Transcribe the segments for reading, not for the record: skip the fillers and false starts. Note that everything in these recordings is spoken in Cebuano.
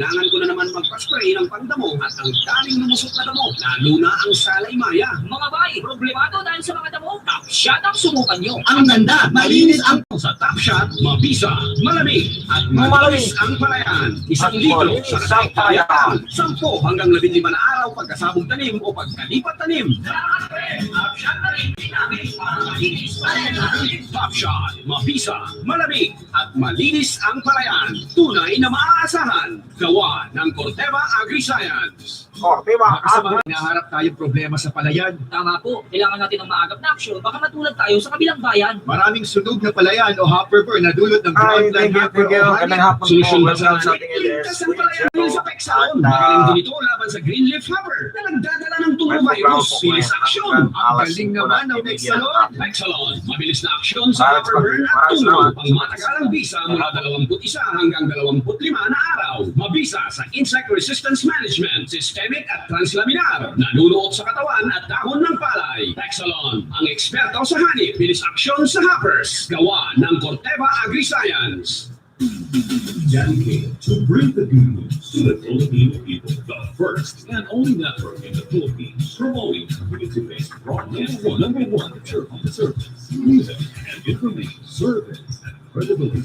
Kailangan ko na naman magpa-spray ng pangdamo at ang daming lumusot na damo, lalo na ang salay maya. Mga bay, problemado dahil sa mga damo? Top Shot ang subukan nyo. Ang ganda, malinis ang sa Top Shot, mabisa, malamig, at malinis ang palayan. Isang At litro malinis sa ang palayan. 10 hanggang 15 na araw pagkasabog tanim o pagkalipat tanim. Top Shot na rin ginamit para malinis palayan. Top Shot, mabisa, malamig, at malinis ang palayan. Tunay na maaasahan. Gawa ng Corteva AgriScience. Corteva Baka sa mga Agri. hinaharap tayong problema sa palayan. Tama po, kailangan natin ng maagap na aksyon. Baka matulad tayo sa kabilang bayan. Maraming sunog na palayan o hopper burn na dulot ng Hi, groundline thank you, hopper thank you. o Magandang honey. hapon po. Solusyon ba Welcome sa sa ating LS Ligtas ang palayan dahil sa Pexaon. At, Magaling din ito laban sa green leaf hopper na nagdadala ng May programa turovirus. po Bilis ngayon aksyon. hanggang Ang alas galing 5 naman ng ng bibigyan ng Mexalon. update. Pexalon, mabilis na aksyon sa Maraming hopper burn at maraming turo. salamat. Pangmatagalang bisa mula 21 hanggang 25 na araw. Mabisa sa insect resistance management, systemic at translaminar. Nanunuot sa katawan at dahon ng palay. Pexalon, ang eksperto sa hanip. Bilis aksyon sa hoppers. Gawa ng Corteva AgriScience. Dedicated to bring the good news to the Filipino people. The first and only network in the Philippines promoting community-based broadcast. Number one, cheerful service, music, and information service and credibility.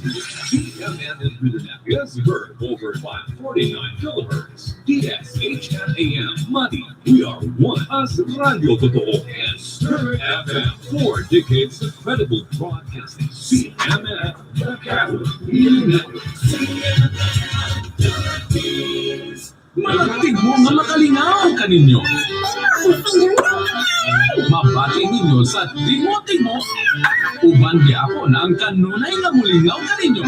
CNN and Internet is heard over 549 kilohertz. DSHM AM Mati. We are one as Radio Totoo and Stir FM. 4 decades of credible broadcasting. CMF, the Catholic Media Network. Malagtig mo nga makalinaw kaninyo. Mabati ninyo sa timo-timo. Uban gyapon ang kanunay nga mulingaw kaninyo.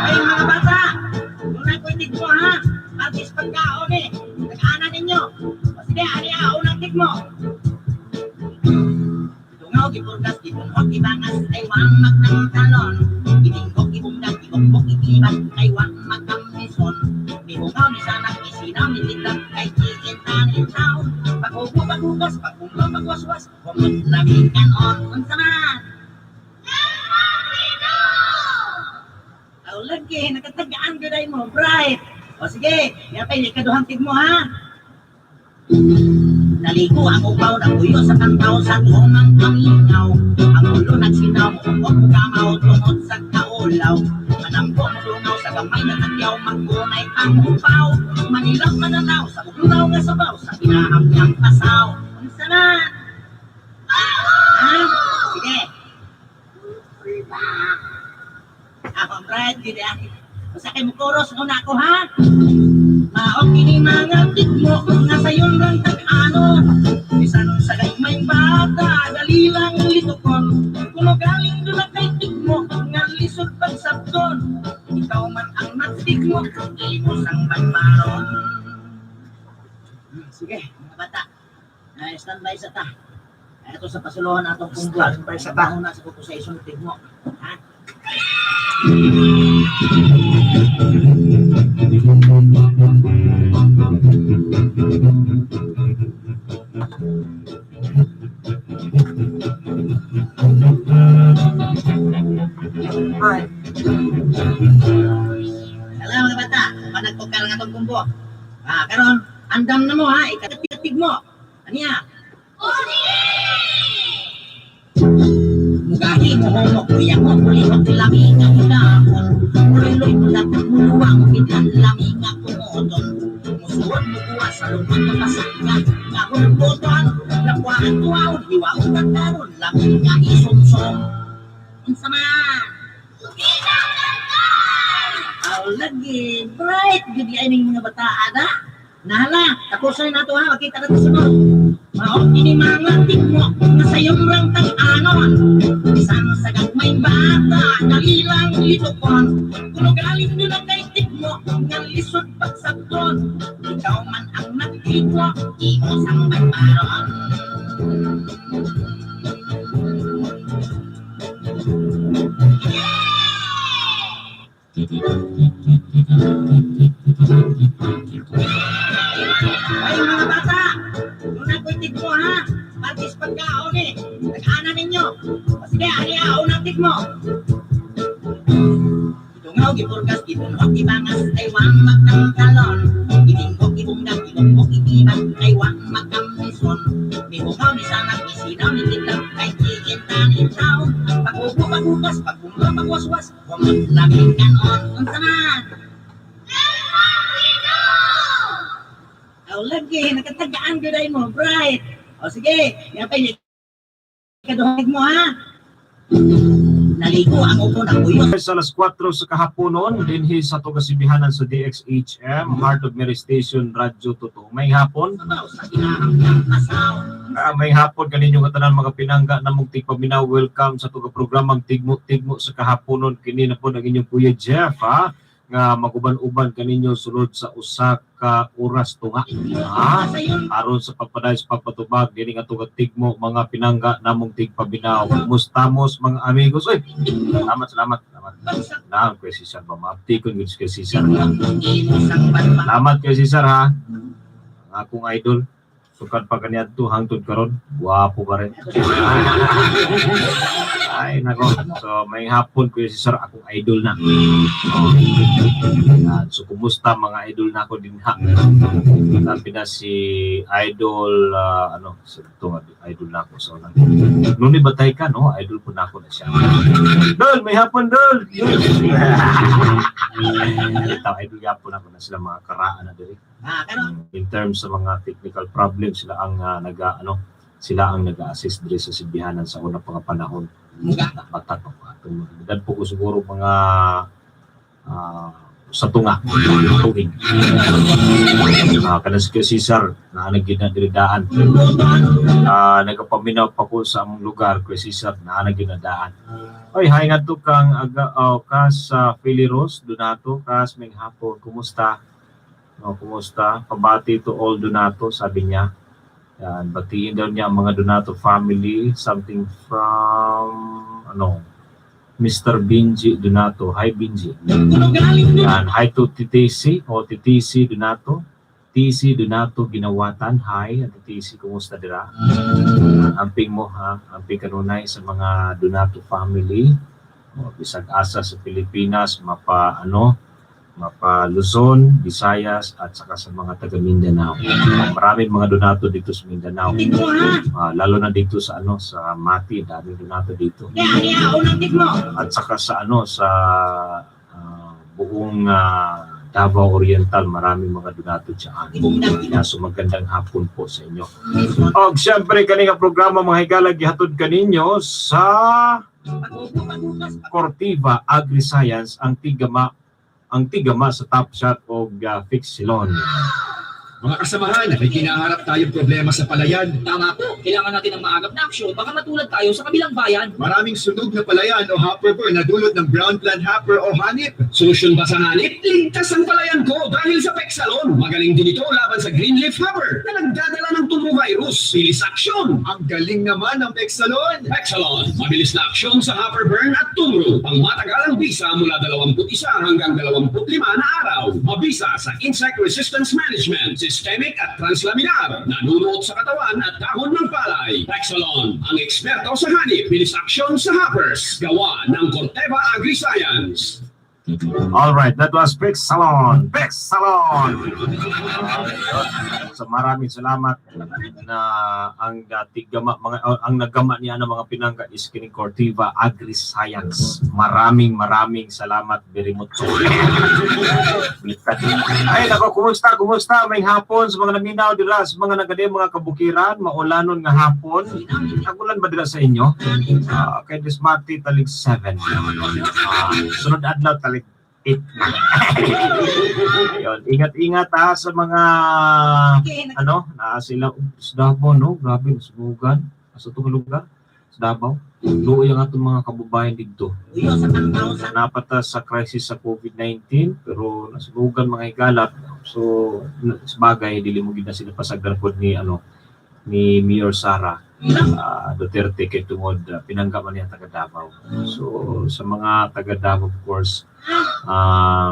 Ay, mga bata! Unang ko tigmo ha! Artis pagkaon eh! Nag-ana ninyo! O sige, ani ha, unang tigmo! Dungaw, gipurgas, gipunhot, gibangas, ay wang magdang talon. Gitinggok, gibungdag, gibumbok, gitibas, ay wang magkamison. Mihungaw, misanag, misinaw, misitag, kay kikinta ni taon. Pag-ubo, pag-ugas, pag-umba, pagwaswas, wamot lami kanon. Unsa man? Aw, lagi, nakatagaan gyud mo, bright. O sige, yapay ni kaduhang tigmo ha. Naligo ang upaw ng buyo sa kantaw sa tuhong pamingaw. Ang ulo nagsinaw, muungkot kamaw tungod sa kaulaw. Manambo mulungaw sa gamay na tagyaw, magkunay ang upaw. Manilaw mananaw sa ugnaw nga sabaw sa pinahamyang pasaw. Unsa na? Ha? Sige. Ako, bright, gid ah. Basta kay mukuros una ako ha. Maok kini mga tigmo nga sayon rang tag-anon. Bisan sa may bata, dali lang litukon. Kuno galing doon na kay tigmo nga lisod pagsabton. Ikaw man ang nagtigmo, imo sang bagbaron. Sige, mga bata. Ay, standby sa ta. Ay, ito sa pasuluhan atong punggo. Standby sa ta. Una sa kuko sa isong tigmo. Ha? Hi. Hello mga bata, panagpukal nga itong kumbo. Ah, karon andam na mo ha, ikatitig mo. Aniya? Mugahi mo humok, kuya mo kulihok, lami nga mudakon. Muloy-loy mo dapat muluwa, mupidlan lami nga kumuton. Musuod mo kuha sa lumot na pasaka, nga hulboton. Lakwaan tuwaon, hiwaon ka karon, lami nga isumsom. Unsa man? Aw, lagi, bright, gud ay ning mga bata ana. Nahala, tapusin na to ha, makita na to sunod. Mao kini mga tigmo nga sayong rang tag-anon. Bisan sa gagmay bata, dali lang litukon. Kuno galing doon ang kay tigmo, nga lisod pagsabton. Ikaw man ang nagtigmo, imo sang bagbaron. Ay mga bata, una ko'y tigmo ha. Partis pagkaon eh. Nag-ana ninyo. O Sige, ani unang tigmo. Gidungaw, gipurgas, gibunhok, gibangas, kay wang magtangkalon. Gitinggok, gibungdag, gilumpok, gitibag, kay wang magkamison. Mihungaw, misanag, misinaw, nitidlag, kay kikinta ni tao. Pag-ubo, paghugas, pagbungga, pagwaswas, huwag labing kanon. Unsa man? Aw, lagi, nakatagaan gyud ay mo, bright. O sige, yapay, kaduhag mo ha. Naligo ang upo ng uyo. Sa alas 4 sa kahaponon, dinhi sa Tugasibihanan sa DXHM, Heart of Mary Station, Radyo Totoo. May hapon, Sabaw sa kinahanggang kasaw. May hapon kaninyo katanan mga pinangga namong tigpaminaw. Welcome sa tuga programang Tigmo-Tigmo sa kahaponon. Kini na po ang inyong Kuya Jeff ha, nga maguban-uban kaninyo sulod sa usa ka oras tunga. Ha? Sayon. Aron sa pagpaday sa pagpatubag dini nga tuga tigmo mga pinangga namong tigpaminaw. Kumustamos mga amigos? Oy, salamat, salamat, salamat. Bagsak Na, kay Cesar ba? Maaptikon gud kay Cesar. imo sang banba. Salamat kay Cesar ha. Ang akong idol. Sukad pa kaniadto hangtod karon, gwapo pa rin. Ay nako. So may hapon, Kuya Cesar, akong idol na. Oh. Yan. So kumusta mga idol na ako din ha. Sabi na si idol ano, sa ito nga, idol na ako so Nuni batay ka no, idol po na ako na siya. Dol, may hapon dol. Dol. Ito, idol yapon ako na sila mga karaan na diri Ah, karon in terms sa mga technical problems, sila ang naga ano sila ang nag-assist diri sa Sibihanan sa una pa nga panahon. Muga. Bata pa ko atong edad po ko siguro mga sa tunga tuig. Kanang si Kuya Cesar na nagid na diri daan. Nagapaminaw pa ko sa among lugar, Kuya Cesar na nagid na daan. Oy, hi nga to kang aga oh, kas sa Philly Rose Donato, kas may hapon, kumusta? Oh, kumusta? Pabati to all Donato, sabi niya. Yan, batiin daw niya ang mga Donato family, something from ano, Mr. Binji Donato. Hi Binji. Kuno galing no. Yan, hi to TTC o TTC Donato. TC Donato Ginawatan. Hi, at TTC, kumusta dira? Amping mo ha, amping kanunay sa mga Donato family. O, bisag asa sa Pilipinas, mapa ano, mapa Luzon, Visayas at saka sa mga taga Mindanao. Maraming mga Donato dito sa Mindanao. Tigmo ha. Lalo na dito sa ano sa Mati, daming Donato dito Kaya ani unang tigmo. at saka sa ano sa buong Davao Oriental, maraming mga Donato diyan. Gibungdag Kaya so magandang hapon po sa inyo. Og syempre kani nga programa mga higala gihatod kaninyo sa Pag-ubo paghugas. Cortiva AgriScience, ang tigama sa Top Shot og Fixilon. Mga kasamahan, may kinaharap tayong problema sa palayan. Tama po, kailangan natin ng maagap na aksyon. Baka matulad tayo sa kabilang bayan. Maraming sunog na palayan o hopper burn na dulot ng brown plant hopper o hanip. Solusyon ba sa hanip? Ligtas ang palayan ko dahil sa Pexalon. Magaling din ito laban sa green leaf hopper na nagdadala ng tumovirus. Bilis aksyon! Ang galing naman ng Pexalon! Pexalon, mabilis na aksyon sa hopper burn at tungro. Pangmatagalang bisa mula 21 hanggang 25 na araw. Mabisa sa insect resistance management, systemic at translaminar. Nanunuot sa katawan at dahon ng palay. Pexalon, ang eksperto sa hanip. Bilis aksyon sa hoppers. Gawa ng Corteva AgriScience. All right, that was Pixalon. Pixalon. So maraming salamat na ang tigama mga ang nagama niya ng mga pinangga is kining Cortiva AgriScience. Maraming maraming salamat very much. Ay nako, kumusta kumusta may hapon sa mga naminaw dira sa mga nagadi mga kabukiran, maulanon nga hapon. Tagulan ba dira sa inyo? Kay Dismati talig 7. Sunod adlaw talig 8 na. Ayun, ingat-ingat ha sa mga ano, na sila sa Davao no, grabe nasunugan sa itong lugar sa Davao. Luoy ang atong mga kababayan didto. Uyo sa tangkaw sa Napata sa crisis sa COVID-19 pero nasunugan mga higalat. So sa bagay dili mo gid na sila pasagdan pod ni ano ni Mayor Sara Duterte kay tungod pinangga man niya taga Davao. So sa mga taga Davao of course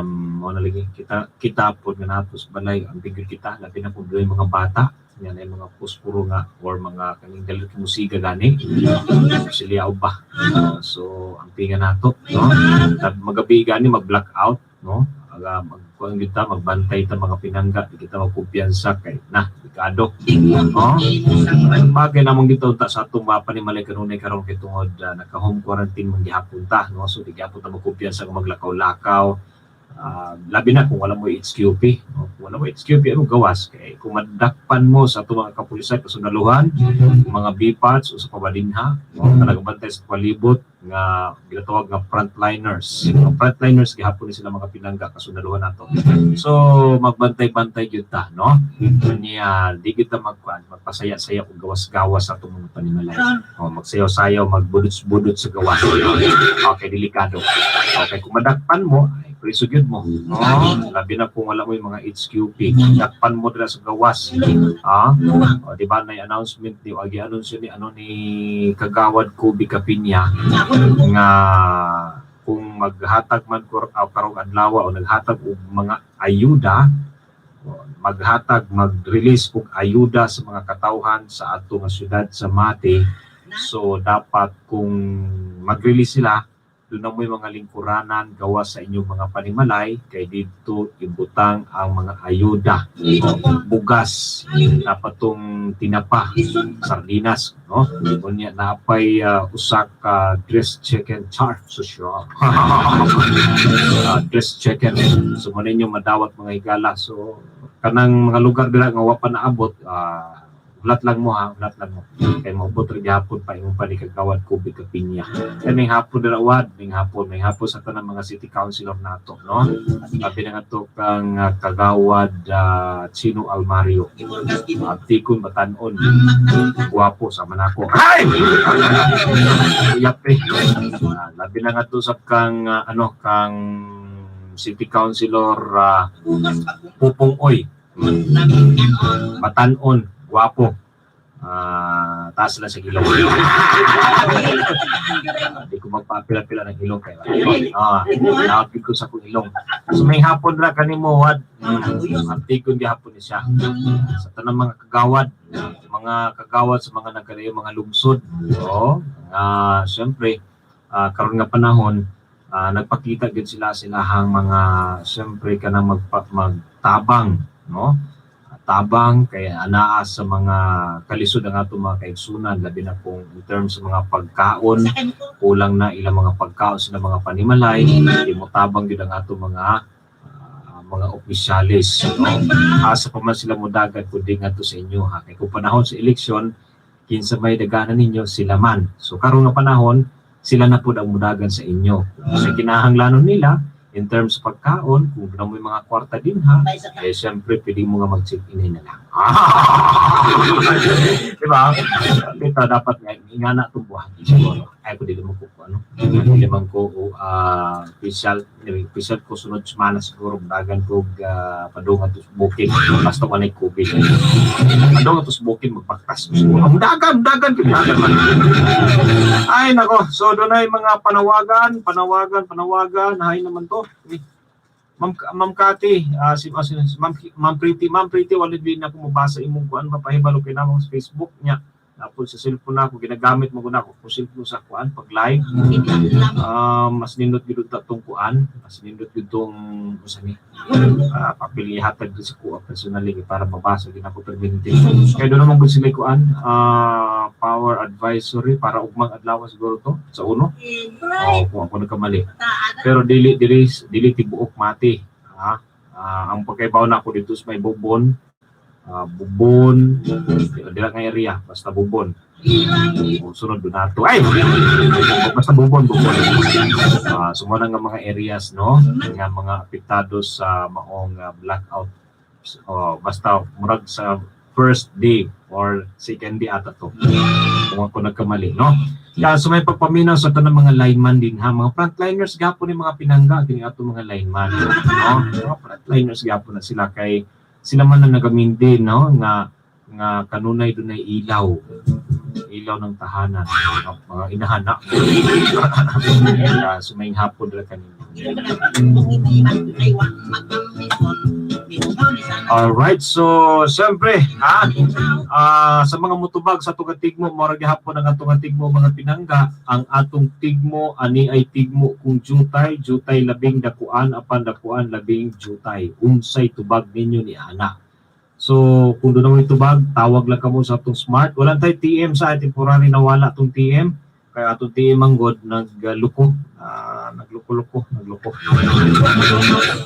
mo na lagi kita kita pod nga nato sa balay ang bigil kita labi na kung doon mga bata Yan ay mga posporo nga or mga kaning dali musiga gani. Silyaw ba? So ang pinga nato, no? At magabi gani mag-blackout, no? Aga magkuan gyud ta, magbantay ta, mga pinangga, di kita magkumpiyansa kay na delikado. No? Ang bagay namang dito ta sa atong mga panimalay kanunay karon kay tungod naka-home quarantine man gihapon ta, no? So di gihapon ta magkumpiyansa nga maglakaw-lakaw. Labi na kung wala mo HQP, no? Kung wala mo HQP, ano gawas kay kung madakpan mo sa atong mga kapulisan, kasundaluhan, mga BPATs o sa pabadinha, no? Talagang bantay sa palibot nga ginatawag nga frontliners. Mga frontliners gihapon ni sila, mga pinangga, kasundaluhan nato. So magbantay-bantay gyud ta, no? Niya di kita magkuan, magpasaya-saya og gawas-gawas sa atong mga panimalay. O magsayaw-sayaw, magbudots-budot sa gawas. Okay, delikado. Okay, kung madakpan mo, ay preso gyud mo. No? Labi na kung wala mo yung mga HQP, dakpan mo dira sa gawas. Ah, o, di ba na announcement ni o gi-anunsyo ni ano ni Kagawad Kobe Capinya nga kung maghatag man ko karong adlaw o naghatag og mga ayuda o maghatag, mag-release og ayuda sa mga katawhan sa ato nga syudad sa Mati, so dapat kung mag-release sila, doon na mo yung mga lingkuranan gawa sa inyong mga panimalay kay dito ibutang ang mga ayuda, bugas, dapat tong tinapa, sardinas, no? Unya napay usa ka dressed chicken, char social dressed chicken. So mo ninyo madawat, mga higala. So kanang mga lugar dira nga wa pa naabot, hulat lang mo ha, hulat lang mo kay moabot ra gihapon pa imong panikagawad Kobe Capinya. Kay may hapon dira wad, may hapon, may hapon sa tanang mga city councilor nato, no? Labi na ngadto kang Kagawad Chino Almario. Tikon batanon, gwapo sa manako. Ay! Uyap eh. Labi na nga to sa kang ano kang city councilor Pupong Oy. Batanon, gwapo. Taas lang sa ilong. Di ko magpapila-pila ng ilong kay. Naapid ko sa akong ilong. So may hapon ra kanimo wad. Antikon gihapon ni siya. Sa tanang mga kagawad sa mga nagkalayo mga lungsod. Oo. Nga siyempre karon nga panahon nagpakita gyud sila silahang mga siyempre kanang magtabang, no? Tabang kay anaa sa mga kalisod ang atong mga kaigsunan, labi na kung in terms sa mga pagkaon, kulang na ilang mga pagkaon sa mga panimalay, di mo tabang gyud ang atong mga opisyalis, no? Asa pa man sila modagan kundi ngadto sa inyo ha, kay kung panahon sa eleksyon, kinsa may daganan ninyo, sila man. So karon nga panahon, sila na pud ang mudagan sa inyo sa kinahanglanon nila in terms sa pagkaon. Kung wala mo yung mga kwarta din ha, eh siyempre pwede mo nga mag-check in na lang. Di ba? Dito dapat nga ingana itong buhat siguro. Ay ko dili mo ko ano. Dili man ko official, anyway, official ko sunod semana siguro dagan ko padung ato sa bukid. Basta walay COVID. Padung ato sa bukid, magpaktas ko siguro. Ang dagan, dagan kay dagan man. Ay nako, so doon ay mga panawagan, panawagan, panawagan. Hay naman to. Eh, Ma'am, Ma'am Cathy, si Ma'am, Ma'am Pretty, Ma'am Pretty, wala din ako mabasa imong kuan, mapahibalo kay namong sa Facebook niya. Napod sa cellphone na ako, ginagamit mo ko na ako kung cellphone sa kuan pag live. Mas nindot gyud ta tong kuan, mas nindot gyud tong usa ni papel ihatag gyud sa kuha personally kay para mabasa gyud ako perminti. Kay doon naman gud sila kuan, power advisory para ugmang adlaw siguro to sa uno. Oh, kung ako nagkamali. Pero dili dili dili tibuok Mati. Ha? Ang pagkaibaw na ako dito sa may Bobon, Bubon, dila nga area, basta Bubon. O, sunod doon nato. Ay! Basta Bubon, Bubon. So mao na nga mga areas, no, nga mga apektado sa maong blackout. Oh, basta murag sa first day or second day ata to. Kung ako nagkamali, no? Yeah, so may pagpaminaw sa tanang mga lineman din ha. Mga frontliners gapon ni mga pinangga kini ato mga lineman, no? Mga frontliners gapon na sila kay sila man ang nagamindi, no, nga nga kanunay dunay ilaw. Ilaw ng tahanan, no? Mga inahana. Yeah, so may hapon ra kanina. Alright, so siyempre, ha, sa mga mutubag sa atong tigmo, mora gihapon ang atong tigmo, mga pinangga. Ang atong tigmo ani ay tigmo kung jutay, jutay labing dakuan apan dakuan labing jutay. Unsay tubag ninyo ni ana? So, kung doon mo tubag, tawag lang kamo sa atong Smart. Wala tay TM sa temporary, nawala atong TM. Kaya atong TM ang god nagluko, nagluko-luko, nagluko.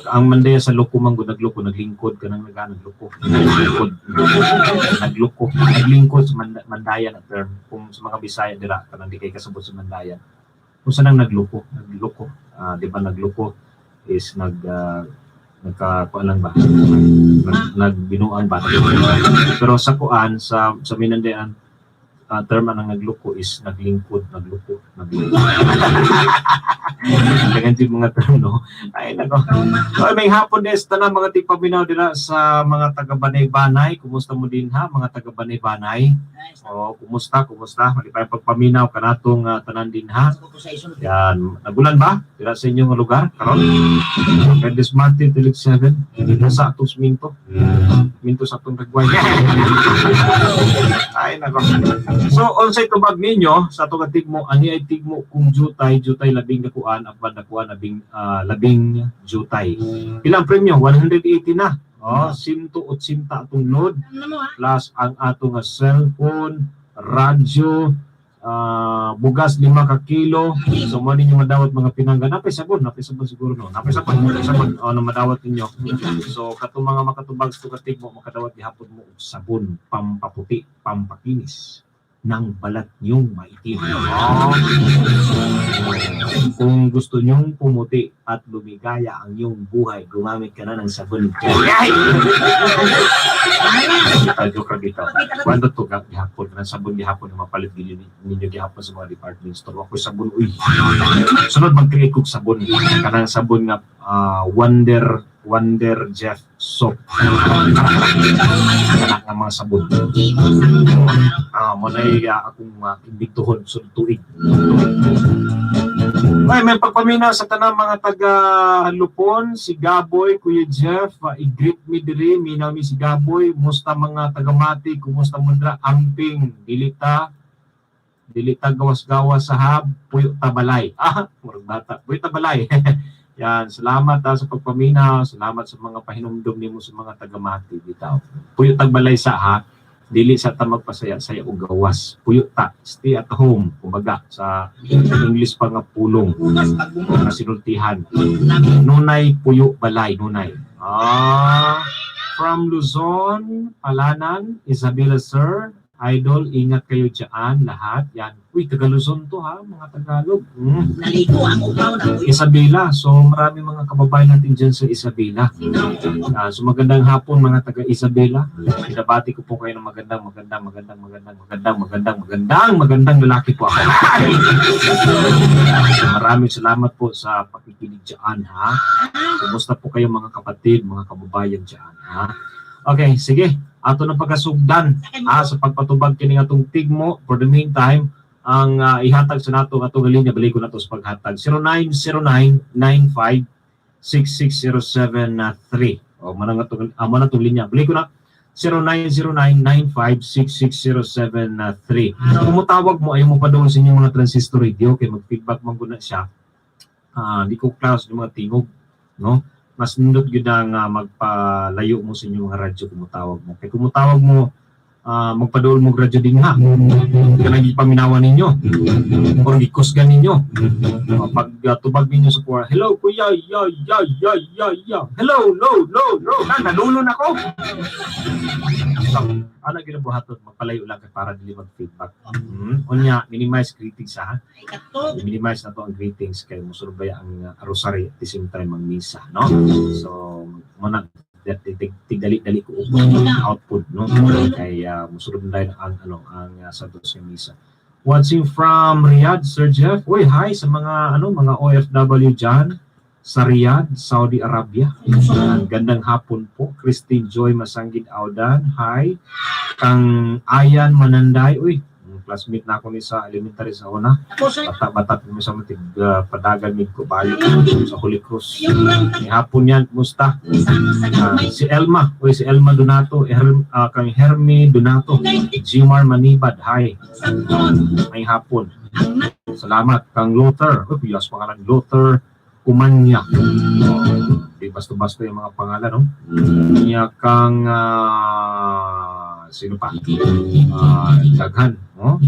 Ang mandaya sa loko man gud nagloko, naglingkod ka nang nagloko. Naglingkod. Nagloko. Naglingkod sa mandaya na term. Kung sa mga Bisaya dira kanang di kay kasabot sa mandayan. Kung sa nang nagloko, nagloko. Di ba nagloko is nagka kuan lang ba? Nagbinuang ba? Pero sa kuan sa Minandayan term ang nagloko is naglingkod, nagloko, nagloko. Ganyan yung mga term, no? Ay, nako. So, may hapon des tanan mga tigpaminaw dira sa mga taga Banay-Banay. Kumusta mo din ha, mga taga Banay-Banay? O, kumusta, kumusta? Malipay pagpaminaw kanatong tanan din ha. Yan, nagulan ba dira sa inyong lugar karon? Kay Martin Tilig 7, nasa atong minto. Minto sa atong ragway. Ay, nako. So, unsay tubag ninyo sa atong tigmo, ani ay tigmo kung jutay, jutay labing dakuan, apan dakuan labing labing jutay. Ilang premyo? 180 na. Oh, 180 atong load plus ang atong cellphone, radyo, bugas 5 ka kilo. So mo ninyo madawat, mga pinangga. Napay sabon siguro, no. Napay sabon, napay sabon. Oh, na madawat ninyo. So katong mga makatubag sa tigmo makadawat gihapon mo og sabon pampaputi, pampakinis ng balat niyong maitim. Oh. Kung gusto niyong pumuti at lumigaya ang iyong buhay, gumamit ka na ng sabon. Ay! Joke ra bitaw. Kwento to ka gihapon ng sabon gihapon na mapalit ninyo ninyo gihapon sa mga department store. Ako sabon, uy. Sunod mag-create kog sabon. Kanang sabon nga Wonder Wonder Jeff soap. Kana nga mga sabon. Mo na akong imbituhon sa tuig. Ay, may pagpaminaw sa tanang mga taga Lupon, si Gaboy, Kuya Jeff, i-greet me diri, minaw mi si Gaboy, musta mga taga Mati, kumusta mundra, amping, dilita, dilita gawas-gawas sa hab, puyo tabalay. Ah, murag bata, puyo tabalay. Yan, salamat sa pagpaminaw, salamat sa mga pahinumdum nimo sa mga taga Mati bitaw. Puyo tagbalay sa ha, dili sa ta magpasaya saya og gawas. Puyo ta, stay at home, kumbaga sa English pa nga pulong mga sinultihan. Nunay puyo balay, nunay. From Luzon, Palanan, Isabela sir, idol, ingat kayo dyan lahat. Yan. Uy, taga Luzon to ha, mga Tagalog. Naligo ang upaw na Isabela. So marami mga kababayan natin dyan sa Isabela. So magandang hapon, mga taga Isabela. Binabati ko po kayo ng magandang, magandang, magandang, magandang, magandang, magandang, magandang, magandang lalaki po ako. Maraming salamat po sa pakikinig dyan ha. Kumusta po kayo, mga kapatid, mga kababayan dyan ha. Okay, sige. Ato na pagkasugdan ha, sa pagpatubag kini atong tigmo. For the meantime, ang ihatag sa nato atong linya, balik ko na to sa paghatag, 0909 95 66073. O manang atong man atong linya. Balik ko na, 0909-9566073. Kung mutawag mo, ayaw mo pa doon sa inyong mga transistor radio kay mag-feedback man gud na siya. Di ko klaro sa inyong mga tingog, no? Mas nindot gyud ang magpalayo mo sa inyong mga radyo kung mutawag mo. Kay kung mutawag mo, magpaduol mo og radyo din ha. Kanang gipaminawan ninyo or gikusgan ninyo. Pag tubag ninyo sa kuha, "Hello, kuya, ya, ya, ya, ya, ya. Hello, no, no, no." Na, nalulon ako. So, ano ginabuhaton, magpalayo lang kay para dili mag-feedback. Unya, minimize greetings ha. Minimize na to ang greetings kay musulod ba ang rosary at the same time ang misa, no? So, muna tigdali-dali ko og output, no? Kay musulod na ang ano ang sa sa misa. Watching from Riyadh, Sir Jeff. Uy, hi sa mga ano mga OFW diyan sa Riyadh, Saudi Arabia. Ang gandang hapon po. Christine Joy Masanggid Audan. Hi. Kang Ayan Mananday. Uy, Classmate na ako ni sa elementary sa una. Ako sa Bata-bata ko sa matig padagan mig ko balik sa Holy Cross. Sayong rang May hapon yan, kumusta? Sang sa gamay. Si Elma, uy, si Elma Donato, kang Hermie Donato, Jimar Manibad, hi, Sabton. may hapon. Ang Salamat kang Luther. Uy, piyas pangalan Luther Kumanya. Oh, di basta-basta yung mga pangalan, no? Niya kang sino pa? Daghan, no?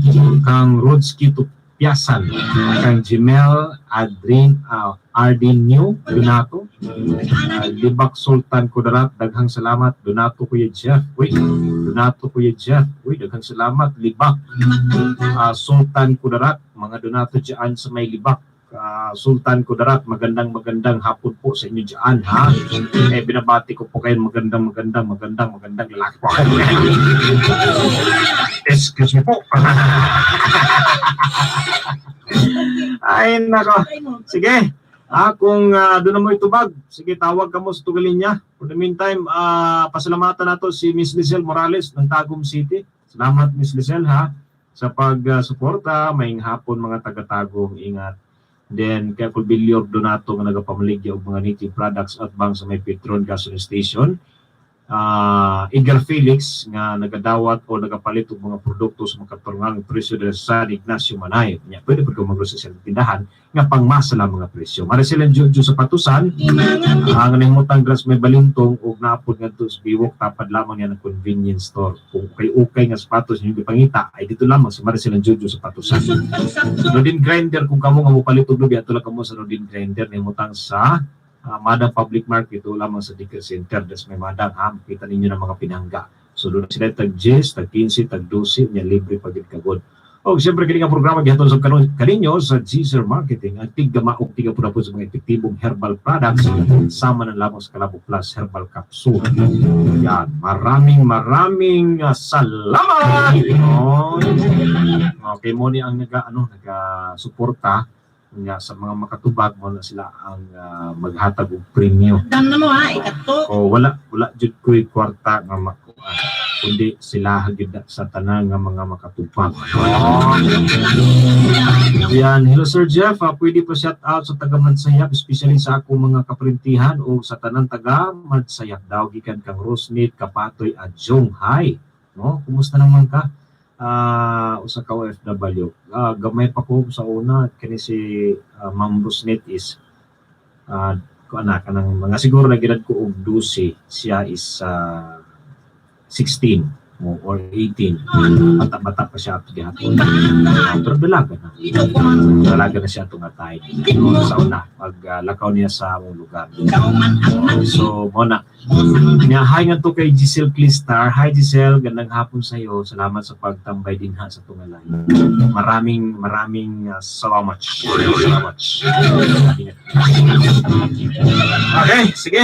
Kang Rodski Tupiasan, kang Jimel Adrin Ardinio Donato, Libak Sultan Kudarat, daghang salamat. Donato Kuya Jeff. Uy, Donato Kuya Jeff. Uy, daghang salamat. Libak Sultan Kudarat, mga Donato dyan sa may Libak. Sultan Kudarat, magandang magandang hapon po sa inyo dyan, ha? Eh, binabati ko po kayo, magandang magandang magandang magandang lalaki po. Excuse me po. Ay, nako. Sige. Kung doon na mo itubag, sige, tawag ka mo sa tugalin niya. For the meantime, pasalamatan nato si Miss Lizelle Morales ng Tagum City. Salamat, Miss Lizelle, ha, sa pag-suporta. Maayong hapon, mga taga-Tagum. Ingat. Then, kay Kulbilior Donato nga nagapamaligya og mga native products at bang sa may Petron gasoline station. Edgar Felix nga nagadawat o nagapalit og mga produkto sa makatarungang presyo diri sa San Ignacio Manay. Nya pwede pud ko magrusa sa tindahan nga pangmasa lang mga presyo. Maricel Jojo sa Patusan, ang nahimutang grass may balintong ug naapod ngadto sa Biwok, tapad lamang yan ang convenience store. Kung kay ukay nga sapatos inyo gipangita ay dito lamang sa Maricel Jojo sa Patusan. Nodin Grinder, kung kamo nga mopalit og lubi, adto lang kamo sa Nodin Grinder nahimutang sa Madang Public Market o lamang sa Dicker Center. Das may Madang ha, makita ninyo ng mga pinangga. So doon sila tag 10, tag 15, tag 12, nya libre pag kagod. O siyempre kini nga programa gihatod sa kanon kaninyo sa Gzer Marketing, ang tiggama og tiga-pud sa mga epektibong herbal products sama na lamang sa Kalabo Plus Herbal Capsule. Yan, maraming maraming salamat. Oh. Okay mo ni ang naga ano naga-suporta nga sa mga makatubag mo na sila ang maghatag og premyo. Dam na mo ha, ikato. O wala wala jud ko'y kwarta nga makuha kundi sila gyud na sa tanan nga mga makatubag. Oh. Yan, hello Sir Jeff, pwede po shout out sa taga Madsayap, especially sa akong mga kaprintihan o sa tanan taga Madsayap daw gikan kang Rosnit, Kapatoy Adjong. Hi. No, kumusta naman ka? Usa ka OFW. Gamay pa ko sa una kini si Ma'am Rosnit is ko anak kanang mga siguro nagedad ko og 12, siya is 16 or 18. Bata-bata pa siya ato gihapon. Pero dalaga na. Dalaga na siya ato nga time. Sa una, paglakaw niya sa among lugar. So, mo na. Nya, hi nga to kay Giselle Clistar. Hi Giselle, gandang hapon sa iyo. Salamat sa pagtambay din ha sa tungalay. Maraming maraming salamat. Salamat. Okay, sige.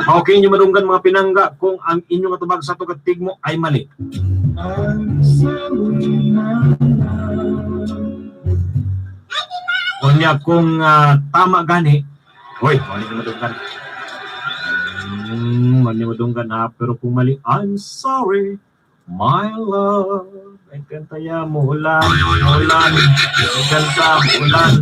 Okay inyo madunggan mga pinangga kung ang inyong atubag sa atong tigmo ay mali. Unya kung tama gani, oy, mali na madunggan. Mali madunggan ha, pero kung mali, I'm sorry, my love. Ay kanta ya mo ulan, ulan, ay kanta mo ulan.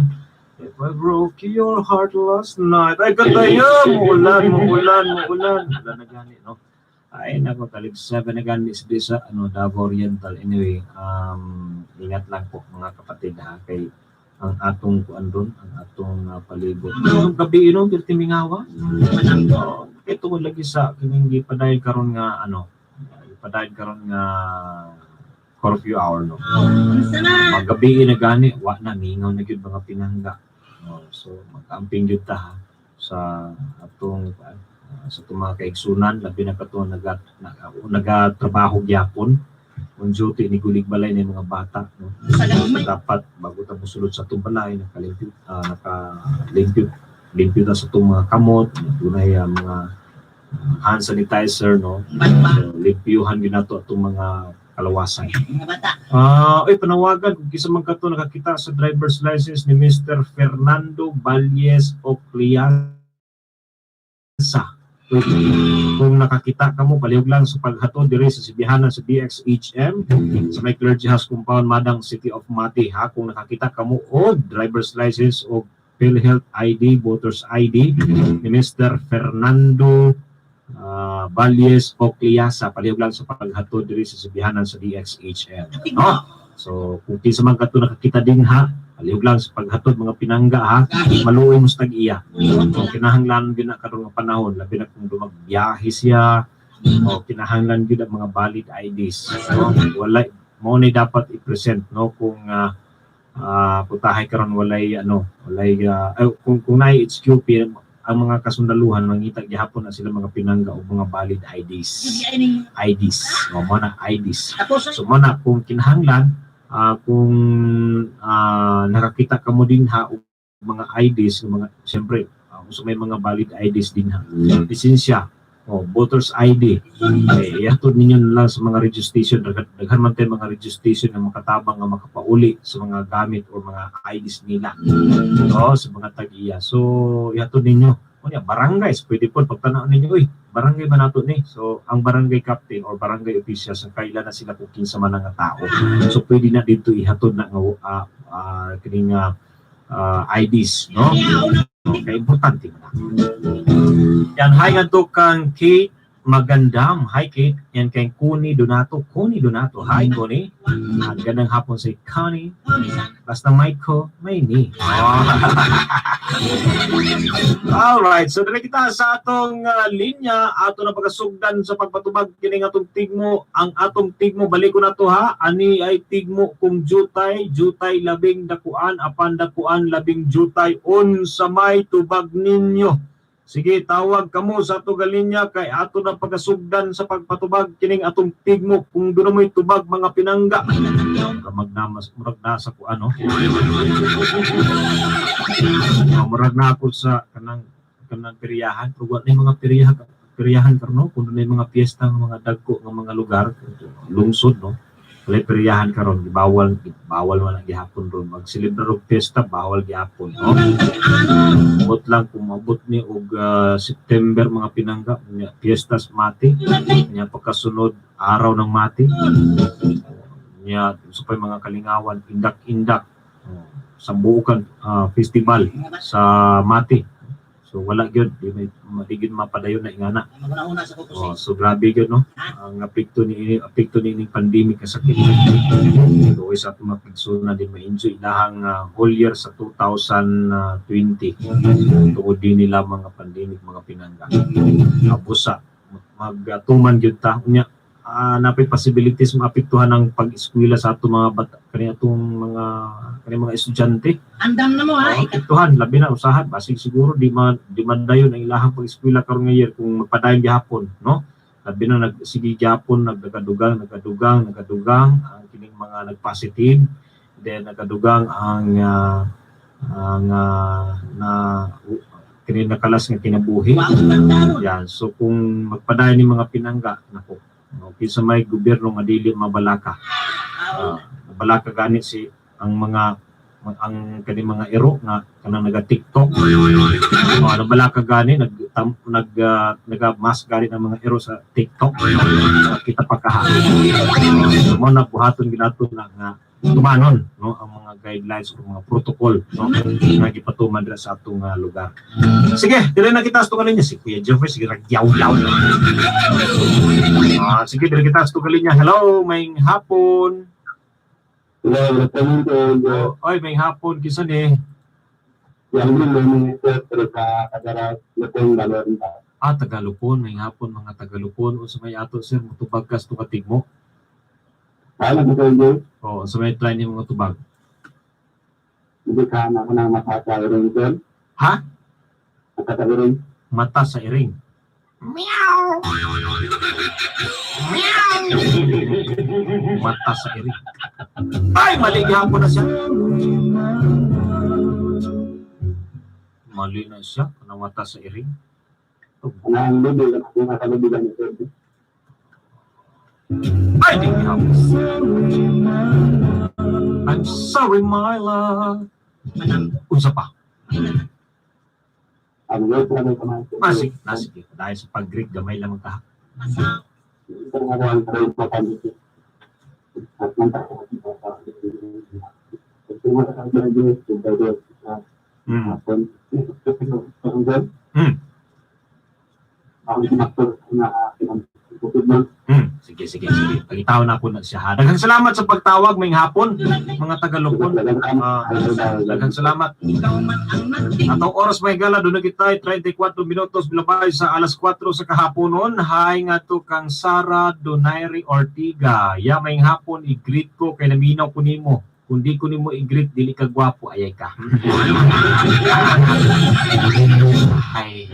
If I broke your heart last night, ay kanta ya mo ulan, mo ulan, mo ulan. Ulan na gani, no? Ay, nako, talig 7 na gani sa ano, Davao Oriental. Anyway, ingat lang po mga kapatid ha, kay ang atong kuan doon, ang atong palibot. Ang gabi ino, pirti mingawa. Oo, kay tungod lagi sa kining gipadayon karon nga ano, gipadayon karon nga curfew hour, no. Unsa na? Magabi na gani, wa na mingaw na gyud mga pinangga. No, so mag-amping gyud ta ha, sa atong sa atong mga kaigsunan, labi na kato nagatrabaho gyapon on duty ni gulig balay ni mga bata, no. Sa So, gamay. dapat bago ta mosulod sa atong balay nakalimpyo nakalimpyo limpyo ta sa atong mga kamot, dunay mga hand sanitizer, no. So, limpyuhan gyud nato atong mga kalawasan. Mga bata. Ay, panawagan kung kinsa man kato nakakita sa driver's license ni Mr. Fernando Valles Ocliasa. Kung nakakita ka mo, palihog lang sa paghatod diri sa sibihanan sa DXHM sa may Clergy House Compound, Madang, City of Mati, ha. Kung nakakita ka mo og driver's license o PhilHealth ID, voter's ID ni Mr. Fernando Valles Ocliasa, palihog lang sa paghatod diri sa sibihanan sa DXHM. No? So, kung kinsa man kato nakakita din ha, palihog lang sa paghatod, mga pinangga, ha. Maluoy mo sa tag-iya. So, kinahanglan gyud na karon nga panahon, labi na kung dumagbiyahe siya, o kinahanglan gyud ang mga valid IDs. No? Wala mo ni dapat i-present, no, kung putahay karon walay ano, walay ay, kung naay HQP ang mga kasundaluhan, mangita gihapon na sila, mga pinangga, og mga valid IDs. IDs. O mo na IDs. So mo na kung kinahanglan kung nakakita ka mo din ha og mga IDs, mga siyempre kung may mga valid IDs din ha, lisensya o voters ID, eh, ihatod ninyo na lang sa mga radio station. Daghan man tayo mga radio station nga makatabang nga makapauli sa mga gamit o mga IDs nila, no, sa mga tag-iya. So ihatod ninyo. Unya barangays, pwede po pagtanaw ninyo, uy, barangay ba nato ni? So ang barangay captain or barangay officials ang kaila na sila kung kinsa man ang tao. So pwede na dito ihatod na nga kining IDs, no? Okay, importante man na. Yan, hi ngadto kang Kate Magandam. Hi, Kate. Yan kay Connie Donato. Connie Donato. Hi, Connie. Ang gandang hapon sa Connie. Basta may ko, may ni. Oh. Alright, so dali kita sa atong linya, ato na pagkasugdan sa pagpatubag kining atong tigmo, ang atong tigmo, balik ko na to ha, ani ay tigmo kung jutay, jutay labing dakuan, apan dakuan labing jutay, unsa may tubag ninyo? Sige, tawag kamo sa ato galinya kay ato na pagkasugdan sa pagpatubag kining atong tigmo kung doon mo'y tubag, mga pinangga. Murag na mas murag nasa ko ano. Murag na ako sa kanang kanang peryahan, pero wa na yung mga peryahan peryahan karon, no, kung na yung mga piyesta nga mga dagko nga mga lugar, lungsod, no. Walay peryahan karon, bawal bawal man ang gihapon ron magselebrar og piyesta, bawal gihapon, no. Abot lang kung maabot ni og September, mga pinangga, nya piyestas Mati, nya pagkasunod araw ng Mati, nya sa pay mga kalingawan, indak-indak, oh, sa buukan festival sa Mati. So wala gyud, di may di gyud mapadayon na ingana. Maguna-una sa kukusin. Oh, so grabe gyud, no, ang apekto ni ining pandemic nga sakit. So sa atong mga kaigsuonan din ma-enjoy ilahang whole year sa 2020 tungod din nila mga pandemic, mga pinangga. Abusa magatuman gyud ta unya napay possibilities maapektuhan ang pag-eskwela sa ato mga bata, kani atong mga kani mga estudyante. Andam na mo ha. Oo, apektuhan labi na usahan basig siguro di man dayon ang ilahang pag-eskwela karon nga year kung magpadayon gihapon, no. Labi na nagsige gihapon nagkadugang nagkadugang nagkadugang ang kining mga nag-positive, then nagkadugang ang na kini nakalas nga kinabuhi. Wa ko tandaro. Yan. So kung magpadayon ni mga pinangga, nako, no, kinsa may gobyerno nga dili mabalaka. Mabalaka gani si ang mga ang kani mga iro nga kanang naga TikTok. Oh, nabalaka gani nag tam, nag naga mask gani ng mga iro sa TikTok. So, kita pa kaha. So, mo na buhaton ginato na nga tumanon, no, ang mga guidelines o mga protocol, no, nga gipatuman dira sa atong lugar. Sige, dili na kita sa tunga linya si Kuya Jeffrey, sige ragyaw-yaw. Sige, dili kita sa tunga linya. Hello, may hapon. Hello, good afternoon po. Oy, may hapon kinsa ni? Yang din sir, pero sa Kadaras, Lupon, Balorita. Ah, Tagalupon, may hapon mga Tagalupon. Unsa may ato, sir, mutubag ka sa tunga tigmo? Paano po kayo? O, unsa may try ni mga tubag? Hindi ka na ako ng mata sa iring, sir. Ha? Mata sa iring. Mata sa iring. Meow. Mata sa iring. Ay, mali gihapon na siya. Mali na siya, kanang mata sa iring. Ang lubig, ang nakalubigan ni sir. Ay, di gihapon. I'm sorry, my love. Unsa pa? Ang word na may kamay. Ah, sige, ah, sige. Dahil sa pag-greet, gamay lamang ta. Sige, sige, sige. Pagitaw na ako na siya. Ha. Daghang salamat sa pagtawag. May hapon, mga Tagalogpon. Ah, daghang salamat. Ikaw man ang nagting Atong oras may gala, doon na kita 34 minutos bilabay sa alas 4 sa kahaponon. Hi nga to kang Sara Donaire Ortiga. Ya may hapon i-greet ko kay naminaw ko nimo. Kung di ko nimo i-greet dili ka gwapo ayay ka. Hi.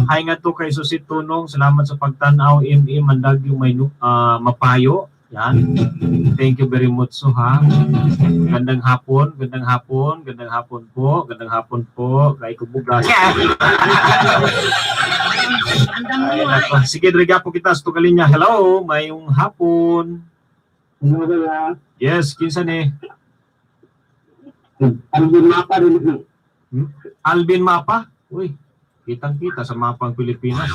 Hi nga to kay Susit Tunong. Salamat sa pagtan-aw ME Mandagyo may mapayo. Yan. Thank you very much so ha. Gandang hapon, gandang hapon, gandang hapon po, gandang hapon po. Kay kubugas. Andam Ay, mo ay. nako. Sige, driga po kita sa tugalinya. Hello, mayong hapon. Yes, kinsa ni? Alvin Mapa? Uy, kitang-kita sa mapa ang Pilipinas.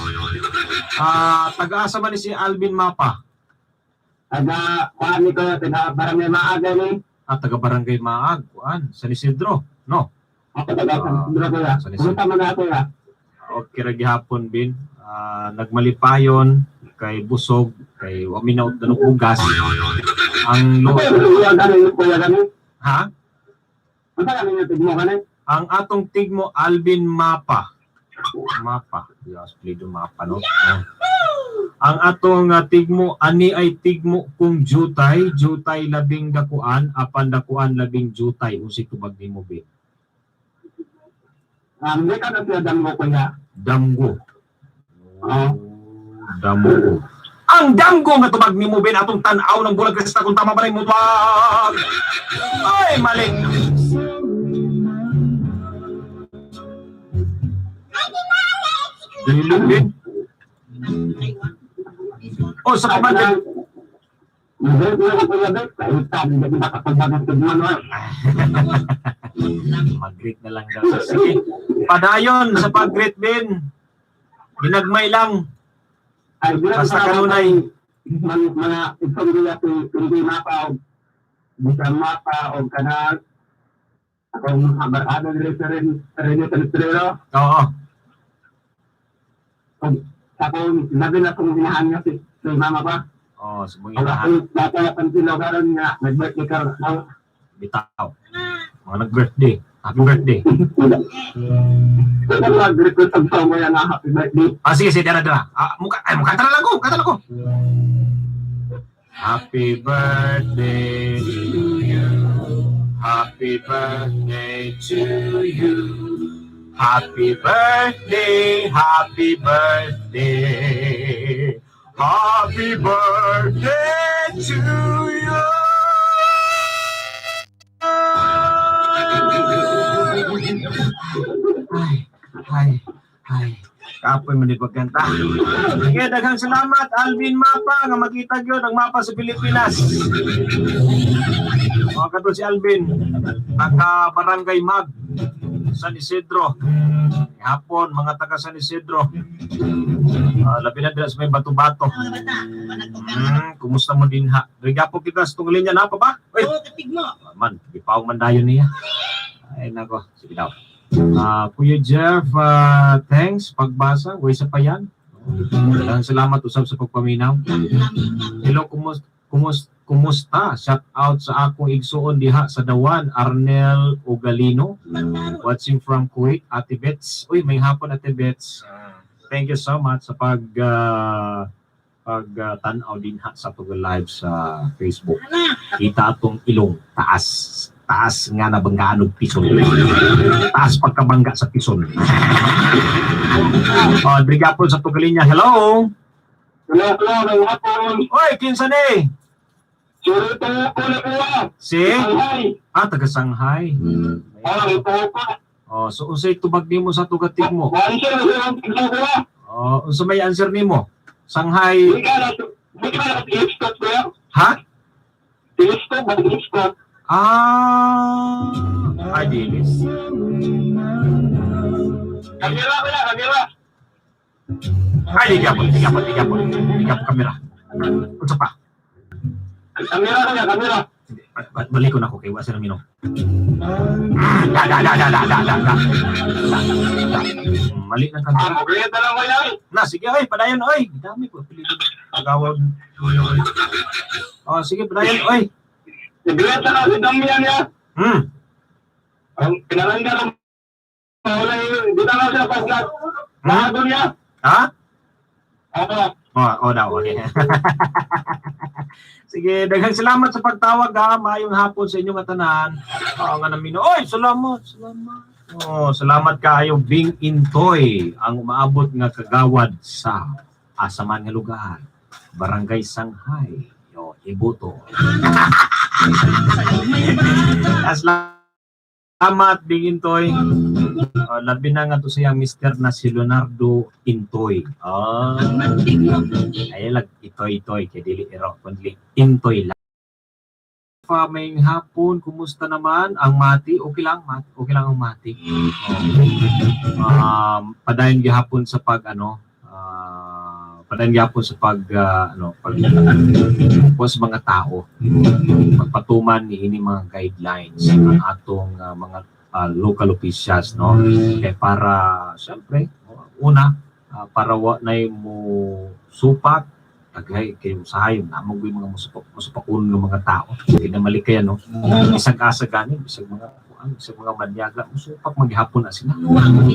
Ah, taga-asa man ni si Alvin Mapa? Taga, kuhaan ni ko, taga barangay Maaga ni. Ah, taga Barangay Maag, kuan, San Isidro, no? Ako taga San Isidro ko ya. San Isidro. Kumusta man ako ya? Okay ra gihapon bin. Ah, nagmalipayon kay busog kay wa minaot na ugas. Ang Ako lo kuya gani kuya gani. ha? Unsa gani nga tigmo gani? Ang atong tigmo Alvin Mapa. Mapa. Yes, please mapa no. Oh. Ang atong tigmo ani ay tigmo kung jutay, jutay labing dakuan, apan dakuan labing jutay unsay tubag nimo be? Hindi ka na siya damgo kuya. Damgo. Oo. Damgo. Ang damgo nga tubag nimo ben atong tan-aw ng bulag krista kung tama ba na imong tubag. Ay mali. Dili ben. O sa pamantay Hindi ko na kuya bet. Kahit hindi makapagbagang tigmo no. Mag-greet na lang daw. Sige. Padayon sa pag-greet bin. Ginagmay lang. Ay, di lang Basta sa kanunay. Mga itong nila si hindi mapa o bisan mapa o kanal. Akong mga barkada diri sa rin sa San. Oo. Akong labi na akong hinahan nga si mama ba. Oo, sa mga Ang inahan. akong bata na sila karon nga nag-birthday karon. Bitaw. Mga nag-birthday. Happy birthday. Wala nag-request ang song yan na happy birthday. Ah, sige, sige, dara, dara. Ah, mukha, ay, mukha tara lang ko, mukha tara lang ko. Happy birthday to you. Happy birthday to you. Happy birthday, happy birthday. Happy birthday to you. Ay, ay, ay. Kapoy man ni pagkanta. Sige, daghang salamat Alvin Mapa nga makita gyud ang mapa sa Pilipinas. Mga kato si Alvin, taga Barangay Mag, San Isidro. Hapon, mga taga San Isidro. Ah, labi na dira sa may bato-bato. Mga bata, panagpagkaroon. Kumusta mo din ha? Riga po kita sa tungling niya na pa ba? Uy, Oo, katigmo. man, gipaw man dayon niya. Ay nako, sige daw. Ah, Kuya Jeff, thanks pagbasa, way sa pa yan. Daghang salamat usab sa pagpaminaw. Hello, kumusta? Shout out sa akong igsuon diha sa Dawan, Arnel Ugalino. Watching from Kuwait, Ate Bets. Uy, may hapon Ate Bets. Thank you so much sa pag tan-aw din ha sa pag live sa Facebook. Kita atong ilong taas taas nga nabanggaan og pison. Taas pagkabangga sa pison. Oh, brigapon sa tugalinya. Hello. Hello, hello, may hapon. Oy, kinsa ni? Surito ko na kuya. Si? Shanghai. Ah, taga Shanghai. Oh, ito pa. Oh, so unsay tubag nimo sa tugatig mo? Answer na siya ang tigmo kuya. Oh, unsa may answer nimo? Shanghai, Di ka na telescope kuya. ha? Telescope ba telescope? Ah, ay dilis. Kamera kuya, kamera. Ay, di gyapon, di gyapon, di gyapon. Di gyapon kamera. Unsa pa? Kamera kuya, kamera. Sige, balik ko na ako kay wa sila minong. Da da da da da da da da. Da, da. Mali ng Ah, kamera. mag-greet na lang kuya. Na sige oy, padayon oy. Dami ko apelyido. Tagawag. Oh, sige padayon oy. I-greet na lang si Damian ya. Ang pinalangga ng wala yun. Di na lang siya paslat. Nahabol niya. Ha? Ano? Oh, oh daw, okay. Sige, daghang salamat sa pagtawag ha. Maayong hapon sa inyong tanan. Oo nga namino. Oy, salamat, salamat. Oh, salamat kaayo Bing Intoy, ang umaabot nga kagawad sa asaman nga lugar, Barangay Sanghay, yo, Ibuto. Salamat Bing Intoy. Oh, labi na nga to siyang mister na si Leonardo Intoy. Ah. Ay lag itoy itoy kay dili ero kundi intoy lang. Pa may hapon, kumusta naman ang Mati? Okay lang, Mati. Okay lang ang Mati. Oh. Padayon gihapon sa pag ano, padayon gihapon sa pag ano, pag po sa mga tao. Pagpatuman ni ini mga guidelines ang atong mga local officials, no? Kay para syempre una para wa nay mo supak tagay kay usahay namo gyud mga musupak musupakon ng mga tao kinamali kaya, no? Bisag asa gani, bisag mga kuan, bisag mga banyaga, musupak maghapon na sila,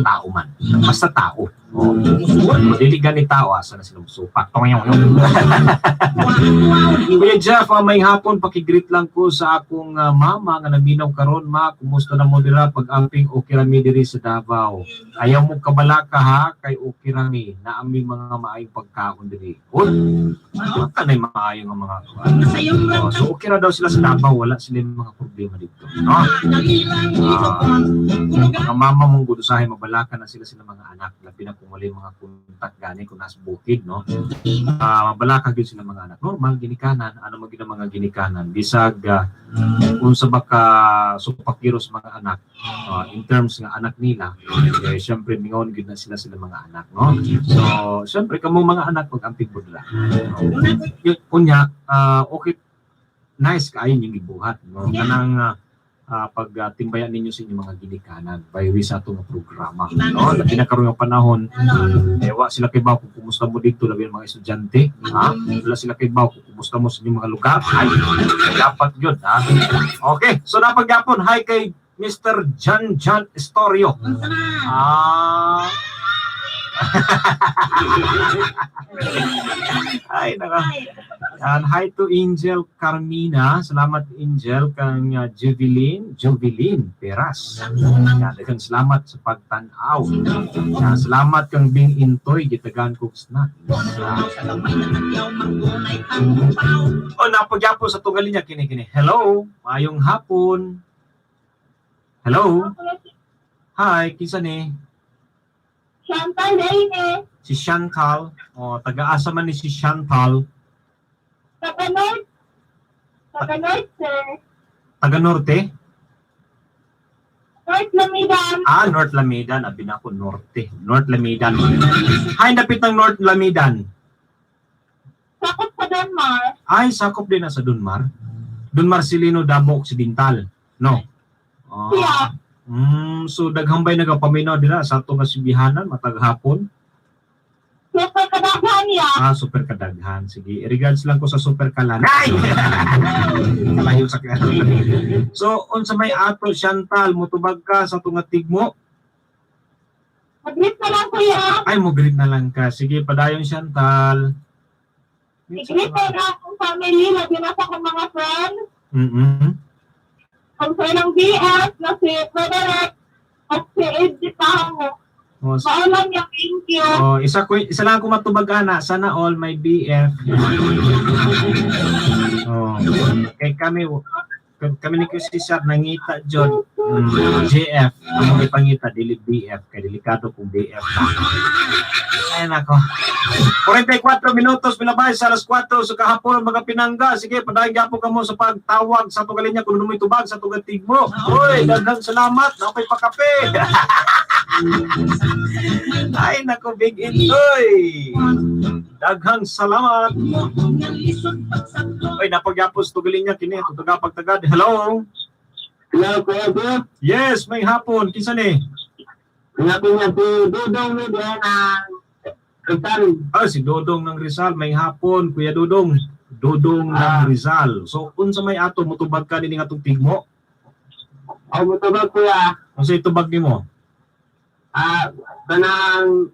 tao man, basta tao, oh. Dili gani tao, asa na sila musupak. Kuya Jeff, may hapon, paki-greet lang ko sa akong mama nga naminaw karon. Ma, kumusta na mo dira pag-amping? Okay rami diri sa Davao. Ayaw mo kabalaka ha, kay okay rami na aming mga maayong pagkaon diri. Uy, baka na maayo nga mga Oh, so okay ra daw sila sa Davao, wala sila yung mga problema dito. No? Mga mama mong gudusahay, mabalaka na sila sila mga anak, labi na kung wala yung mga kontak gani kung nasa bukid, no? Mabalaka gyud sila mga anak. Normal ginikanan, ano man gyud ang mga ginikanan bisag unsa ba ka supakiros mga anak, in terms nga anak nila, eh, syempre mingon gyud na sila sila mga anak, no? So syempre kamo mga anak pag-amping budla. Yun, unya, okay, nice kaayo yung gibuhat, no? Kanang pagtimbayan ninyo sa inyong mga ginikanan by way sa atong nga programa, no? Labi na karon nga panahon, eh, wa sila kay kung kumusta mo dito, labi ng mga estudyante, ha? Wala sila kay kung kumusta mo sa inyong mga lugar. Ay, dapat yun, ha? Okay, so napagyapon, hi kay Mr. John John Estorio. Ah. Ay, naka. And hi to Angel Carmina. Salamat Angel kang Jovelyn, Jovelyn Peras. Yan, daghang salamat sa pagtan-aw. Yan, salamat kang Bing Intoy gitagan kog snack. Oh, napagyapon sa tungali niya kini kini. Hello, maayong hapon. Hello. Hi, kinsa ni? Chantal Reyne, Si Chantal. Oh, taga-asa man ni si Chantal? taga North, taga North, sir. Taga Norte? North Lamidan. Ah, North Lamidan. Abi na ako, Norte. North Lamidan. Hi, napit ng North Lamidan. Sakop sa Denmark. Ay, sakop din na sa Dunmar. Dunmar Silino, Davao Occidental. No? Ah. Yeah. So daghang bay nagapaminaw dira sa ato nga sibihanan matag hapon. Super kadaghan niya. Ah, super kadaghan. Sige, regards lang ko sa super kalan. Ay! Kalayo sa So, unsa may ato Chantal, mutubag ka sa tunga tigmo? Mag-greet na lang, kuya. Ay, mo greet na lang ka. Sige, padayon Chantal. I-greet na lang akong family, labi na sa akong mga friends. Ang friend ng BS na si Frederick at si Ed Tango. Oh, Maalam niya, thank you. Oh, isa ko isa lang ako matubag ana, sana all my BF. Oh, kay kami kami ni Kuya Cesar nangita jud JF ang mga ipangita dili BF kay delikado kung BF. Ay nako. 44 minutos milabay sa alas 4 sa kahapon mga pinangga. Sige, padayon gyapon kamo sa pagtawag sa tugalin niya kung mo'y tubag sa tugatig mo. Uy, daghang salamat. Nakoy pakape. Ay, nako, Big Intoy. Daghang salamat. Ay, napagyapos tugalin niya kini tutuga pagtagad. Hello. Hello, Kuya Jeff. Yes, may hapon. Kinsa ni? Hanapin niya si Dudong ni diyan ng Rizal. Ah, si Dodong ng Rizal. May hapon, Kuya Dodong. Dodong ng Rizal. So, unsa may ato mutubag ka nini atong tigmo? O mutubag, kuya. Unsa itubag nimo? Ah, kanang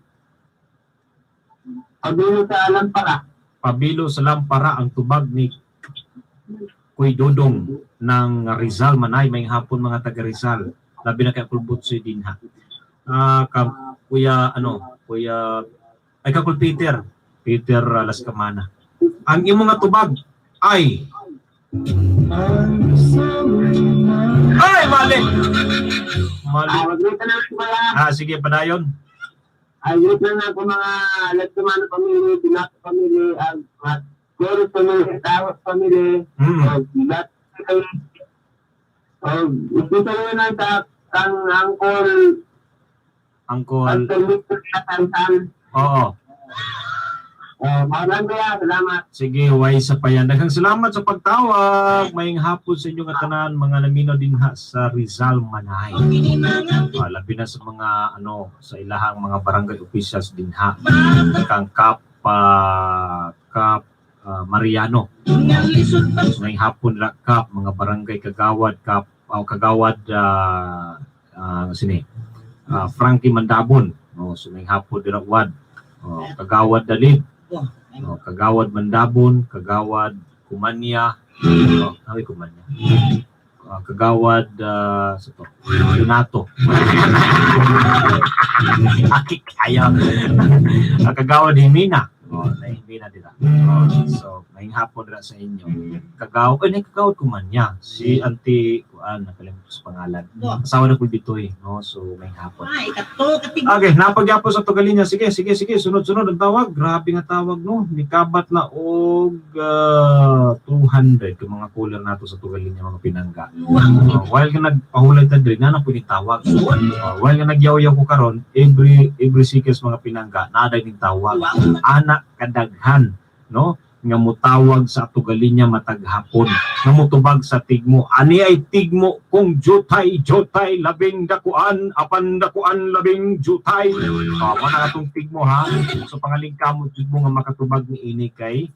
pabilo sa lampara. Pabilo sa lampara ang tubag ni Kuy Dodong ng Rizal Manay. May hapon, mga taga Rizal. Labi na kay Kulbot si Dinha. Ah, ka, Kuya ano, Kuya ay kakul Peter, Peter Lascamana. Ang imong nga tubag ay ay mali. Mali. Ah, wag na lang, kuya. Ah, sige, padayon. Ay, greet na lang ako mga Lascamana family, Binato family, ang mga Flores family, Tawas family, o lahat kayo. O, especially na sa kang Uncle, Uncle, Uncle Victor Santan. Oo. O, maraming kuya, salamat. Sige, way sa payan. Daghang salamat sa pagtawag. Maayong hapon sa inyong tanan, mga namino dinha sa Rizal Manay. Ah, labi na sa mga ano sa ilahang mga barangay officials dinha. Kang Kap Kap Mariano. So, maayong hapon ra Kap, mga barangay kagawad Kap o kagawad sini. Frankie Mandabon. No, so maayong hapon dira wad. Oh, kagawad Dalid. Oh, Kagawad Mandabon, Kagawad Kumanya, oh, ay Kumanya. Kagawad sa to, Donato. Aki kayo. Kagawad Himina. Oh, na Himina dira. Oh, so, maayong hapon dira sa inyo. Kagaw, ay, kagawad Kumanya. Si Auntie kuan, nakalimutan ko sa pangalan. Asawa na Kulbitoy, no? So, maayong hapon. Ay, kato, katig. Okay, napagyapos sa Tugalinya. Sige, sige, sige. Sunod-sunod ang tawag. Grabe nga tawag, no? Nikabat na og 200 yung mga caller nato sa Tugalinya, mga pinangga. While nga nagpahulay ta diri, na na tawag. While nga nagyaw-yaw ko karon, every seconds, mga pinangga, naa ning tawag. Ana kadaghan, no? Nga mutawag sa Tugalinya matag hapon, nga mutubag sa tigmo. Ani ay tigmo kung jutay, jutay, labing dakuan, apan dakuan, labing jutay. Oh, mo na atong tigmo ha. So pangaling kamot jud mo nga makatubag ni ini kay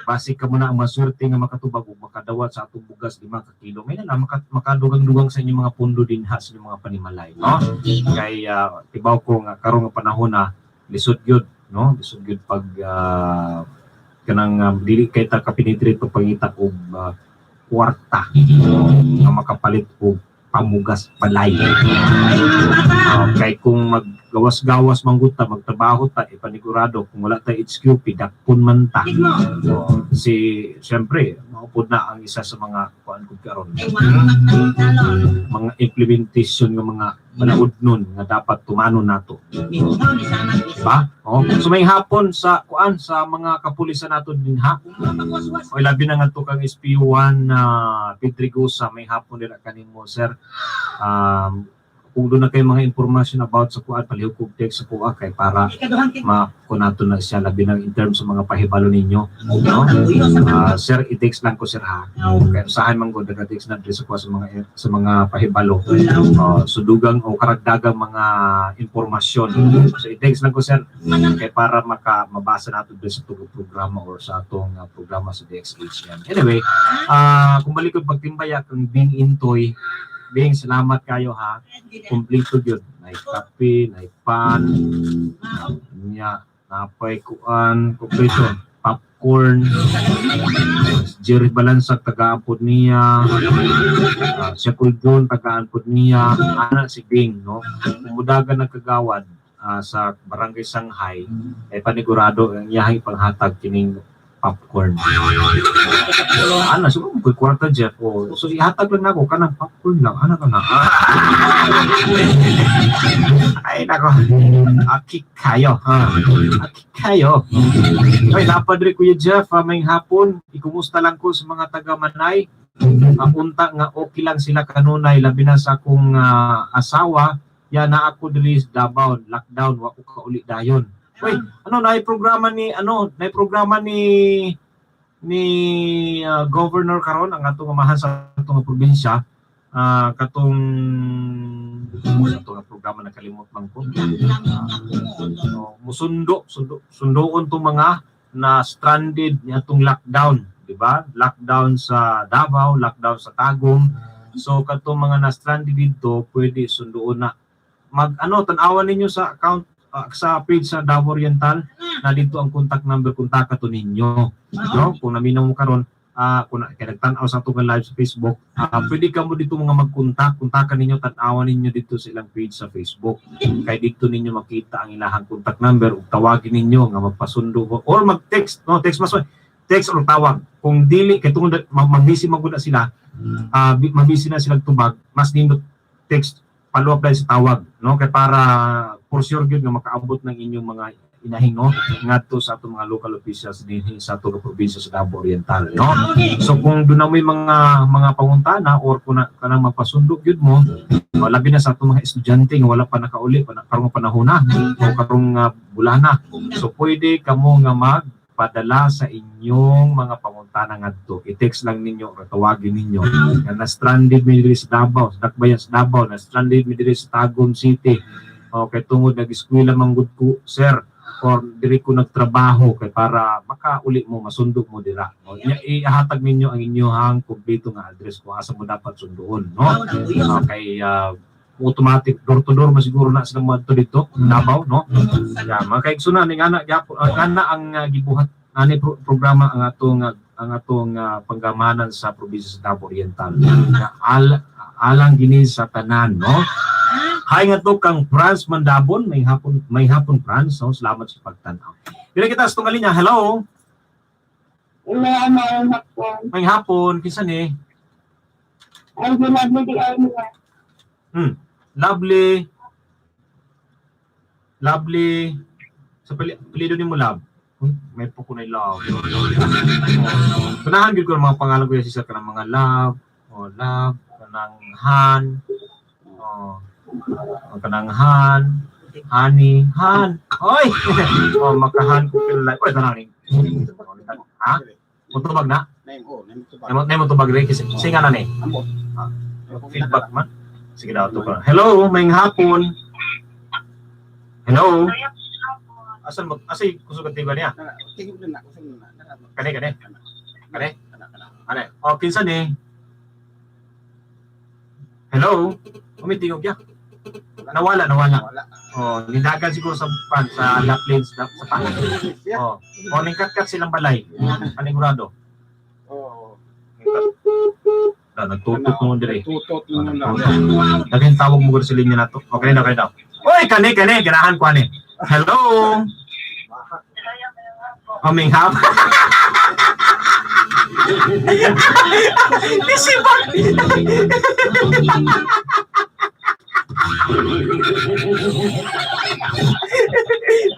basi ka mo na ang maswerte nga makatubag ug makadawat sa atong bugas 5 ka kilo. May na makadugang-dugang sa inyong mga pundo dinha sa inyong mga panimalay, no? Kay tibaw ko nga karon nga panahon na lisod gyud, no? Lisod gyud pag kanang dili kay ta kapenetrate pag pangita og kwarta nga makapalit og pamugas palay. Kay kung maggawas-gawas man gud ta, magtrabaho ta, eh, panigurado kung wala ta HQP, dakpon man ta. So, si siyempre maupod na ang isa sa mga kuan kog karon mga implementation ng mga balaod nun nga dapat tumanon nato. Ba? Oh. So may hapon sa kuan sa mga kapulisan nato dinha. O labi na nga to kang SPO1 na Pedregosa, may hapon dira kanimo, sir. Kung doon na kayo mga information about sa kuan, palihog kog text sa kuha kay para makunato na siya, labi na in terms sa mga pahibalo ninyo, no? Ah, sir, i-text lang ko, sir, ha. Kay usahay man gud nag-text na diri sa kuha sa mga pahibalo. So dugang o karagdagang mga impormasyon. So i-text lang ko, sir, kay para maka mabasa nato diri sa atong programa or sa atong programa sa DXHM. Anyway, kung balikod pagtimbaya kang Bing Intoy, Bing, salamat kayo ha. Kompleto gyud. Nay kape, nay pan, nya napay kuan, kompleto. Popcorn. Jerry Balansak tagaan pod niya. Siya Kuldon tagaan pod niya. Ana si Bing, no? Kumudagan ng kagawad sa Barangay Sanghay, ay panigurado ang iyahang panghatag kining popcorn. Ana, siguro mo kwarta, Jeff. Oh, so ihatag lang nako kanang popcorn lang. Ana ka na. Ay nako. Aki kayo, ha. Aki kayo. Ay, napadre Kuya Jeff, ha, may hapon. Ikumusta lang ko sa mga taga Manay. Unta nga okay lang sila kanunay, labi na sa akong asawa. Ya na ako diri sa Davao, lockdown, wa ko kauli dayon. Uy, ano na programa ni ano, na programa ni ni governor karon ang atong amahan sa atong probinsya, katong sa atong programa, nakalimot man ko. So, musundo, sundo, sundoon tong mga na stranded ni atong lockdown, di ba? Lockdown sa Davao, lockdown sa Tagum. So katong mga na stranded dito, pwede sundoon na. Mag ano, tan-awan ninyo sa account, sa page sa Davao Oriental na dito ang contact number, kontaka to ninyo. No? Kung naminaw mo karon, kung na, kay nagtan-aw sa atong live sa Facebook, pwede ka mo dito mga magkontak, kontakan ninyo, tan-awan ninyo dito sa ilang page sa Facebook. Kay dito ninyo makita ang ilahang contact number ug tawagin ninyo nga magpasundo mo or mag-text, no, text mas text or tawag. Kung dili kay tungod mag-busy man gud na sila, mabisi na silang tubag, mas nindot text, follow up sa tawag, no, kay para for sure gyud nga makaabot ng inyong mga inahin, no, ngadto sa atong mga local officials dinhi sa atong probinsya sa Davao Oriental, no. So kung doon na may mga pangutana or kung na, kanang magpasundo gyud mo, labi na sa atong mga estudyante nga wala pa nakauli pa karong panahon na o karong bulana. So pwede kamo nga magpadala sa inyong mga pangutana ngadto. I-text lang ninyo or tawagin ninyo nga na stranded mi diri sa Davao, sa Dakbayan sa Davao, na stranded mi diri sa Tagum City. O kay tungod nag-eskwela man gud ko, sir, or diri ko nagtrabaho, kay para makauli mo, masundo mo dira. O, ihatag ninyo ang inyong kumpleto nga address kung asa mo dapat sunduon, no? Kay automatic door to door masiguro na sila moadto dito, Davao, no? Yeah, mga kaigsunan ning ana gyapon, ana ang gibuhat ani programa ang atong panggamanan sa probinsya sa Davao Oriental nga alang gini sa tanan, no? Hi nga to kang Franz Mandabon, may hapon, may hapon Franz, no? Salamat sa pagtan-aw. Dili kita sa tunggal linya. Hello. May ano, hapon. May hapon, kinsa ni? Ay, lovely di ay niya. Lovely. Lovely. Sa palido ni mo, love. May po ko na love. Oh. Tunahan gyud ko ang mga pangalan ko yung sisa kanang mga love, oh love, kanang Han, oh, oh kanang Han, honey, Han. Oy! Oh, makahan ko pila. Oy, tanaw ni. Ha? Mutubag na? Nemo nemo tubag rin kasi singa na ni. Feedback man. Sige daw to pa. Hello, may hapon. Hello. Asan mo? Asay kusog ang tiba niya? Kani kani. Kani. Kani. O kinsa ni? Hello. Umitingog ya. Nawala, nawala. Oh, nidagan siguro sa pan sa lap lanes sa pan. Oh, oh ningkat-kat silang balay. Panigurado. Ningkat. Na, nagtutot mo dire. Tutot Oh, mo na. nagtutot. Daghan tawag mo gud sa linya nato. Okay na, okay na. Oy, kani kani ganahan ko ani. Hello. Aming hap. Nisibak.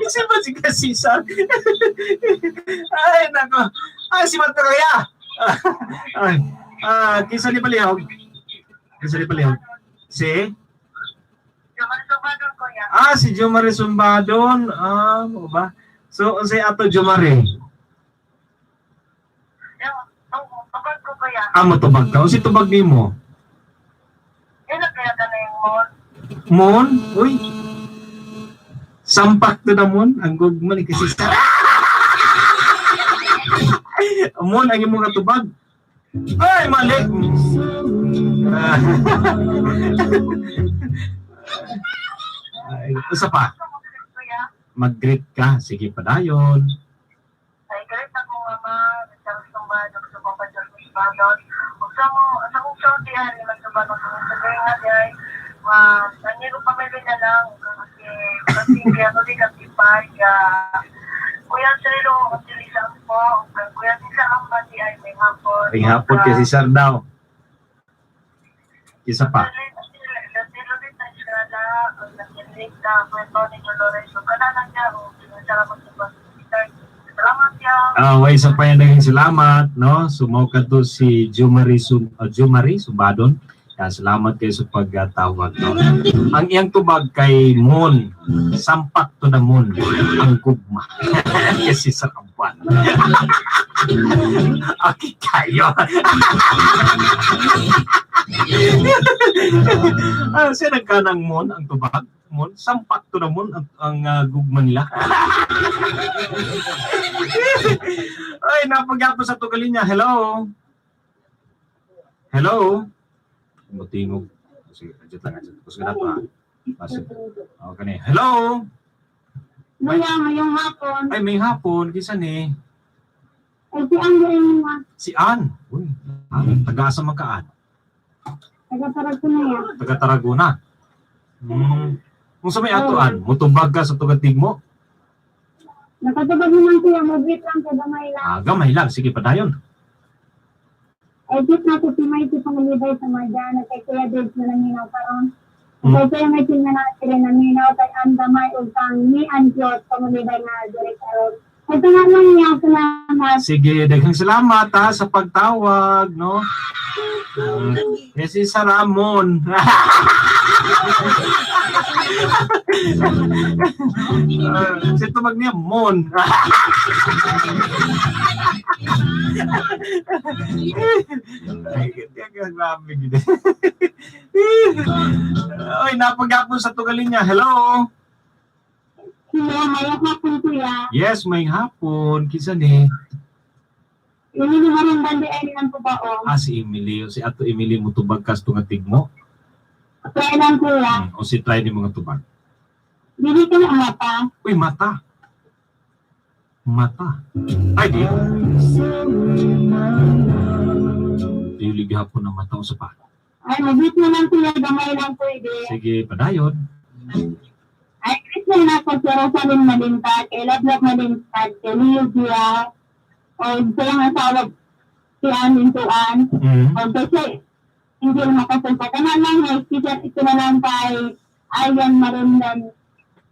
Nisibak si Kasisa. Ay, nako. Ay, si Mat kaya. Ay, kinsa ni Palihog? Kinsa ni Palihog? Si? Ah, si Jomari Sumbadon. Ah, mo ba? So, unsay ato Jomari? Ah, mo tubag ka. Unsay tubag nimo? Mon? Uy. Sampak to na mon. Ang gugma ni kasi sa. Mon ang imong katubag. Ay, mali. Ah. Ay, usa pa. Mag-greet ka. Sige pa dayon. Ay, galit ako mama, sa sumbadog sa papa Diyos Sumbadog. Ug sa mo, sa kong sultihan ni Magsumbadog sa kong sabihin di ay, ma, ang ko pamilya na lang, kasi, kasi kaya no di katipay, kaya, Kuya Trilo, ang sa po, Kuya Cesar ang di ay may hapon. May hapon kay Cesar daw. Isa pa. Ah, way isa pa yan, naging salamat, no? Sumaw ka to si Jomari Sum Jomari Sumbadon. Yan, salamat kayo sa pagtawag. No? Ang iyang tubag kay Moon, sampak to the moon, ang gugma. Kasi sa kampan. Okay kayo. Ah, siya nagkanang moon, ang tubag. Moon, sampak to the moon, ang gugma nila. Ay, napagyapon sa tugalinya. Hello? Hello? Mutingog. Sige, adjust lang, adjust. Tapos ganito ah. Sige. Okay na. Hello? Maya, ngayong hapon. Ay, may hapon. Kisa ni? Ay, si Ang nga. Si Ann. Uy, Ann. Taga-asa man ka, Ann? Taga-tarag ko na yan. Taga Tarragona. Kung sa may ato, Ann, mutubag ka sa tugatig mo? Nakatubag naman kuya, mag-wait lang sa gamay lang. Ah, gamay lang. Sige, padayon. Ay, cute na ko si Mikey Pangulibay sa Marjana kay Kuya Dave na naminaw karon. Kay Kuya Mikey na natin naminaw kay Andamay ug kang ni Antiot Pangulibay na direct karon. Ito na lang niya, salamat. Sige, daghang salamat ha, sa pagtawag, no? Si Sir Ramon. Si tumag niya, Mon. Ay, grabe gid. Oy, napagyapon sa tugalin niya. Hello. Kuya, mayong hapon kuya. Yes, may hapon. Kinsa ni? Ini ni Maring Bandi ay nilang po ba o? Ah, si Emily. Si Ato Emily mutubag kas tungatig mo. Kaya lang kuya. O si try ni mga tubag. Dili ka na mata. Uy, mata. Mata. Ay, di. Dili gihapon ang mata sa pa. Ay, mag-wait na lang kuya, gamay lang pwede. Sige, padayon. Ay, greet na lang ako si Rosalyn Malintag, kay Lovelock Malintag, kay Leo Gia, o sa iyang asawa, si Ann Intuan, o kasi hindi na makasalta. Kana lang, may teacher ito na lang kay Ayan Marindan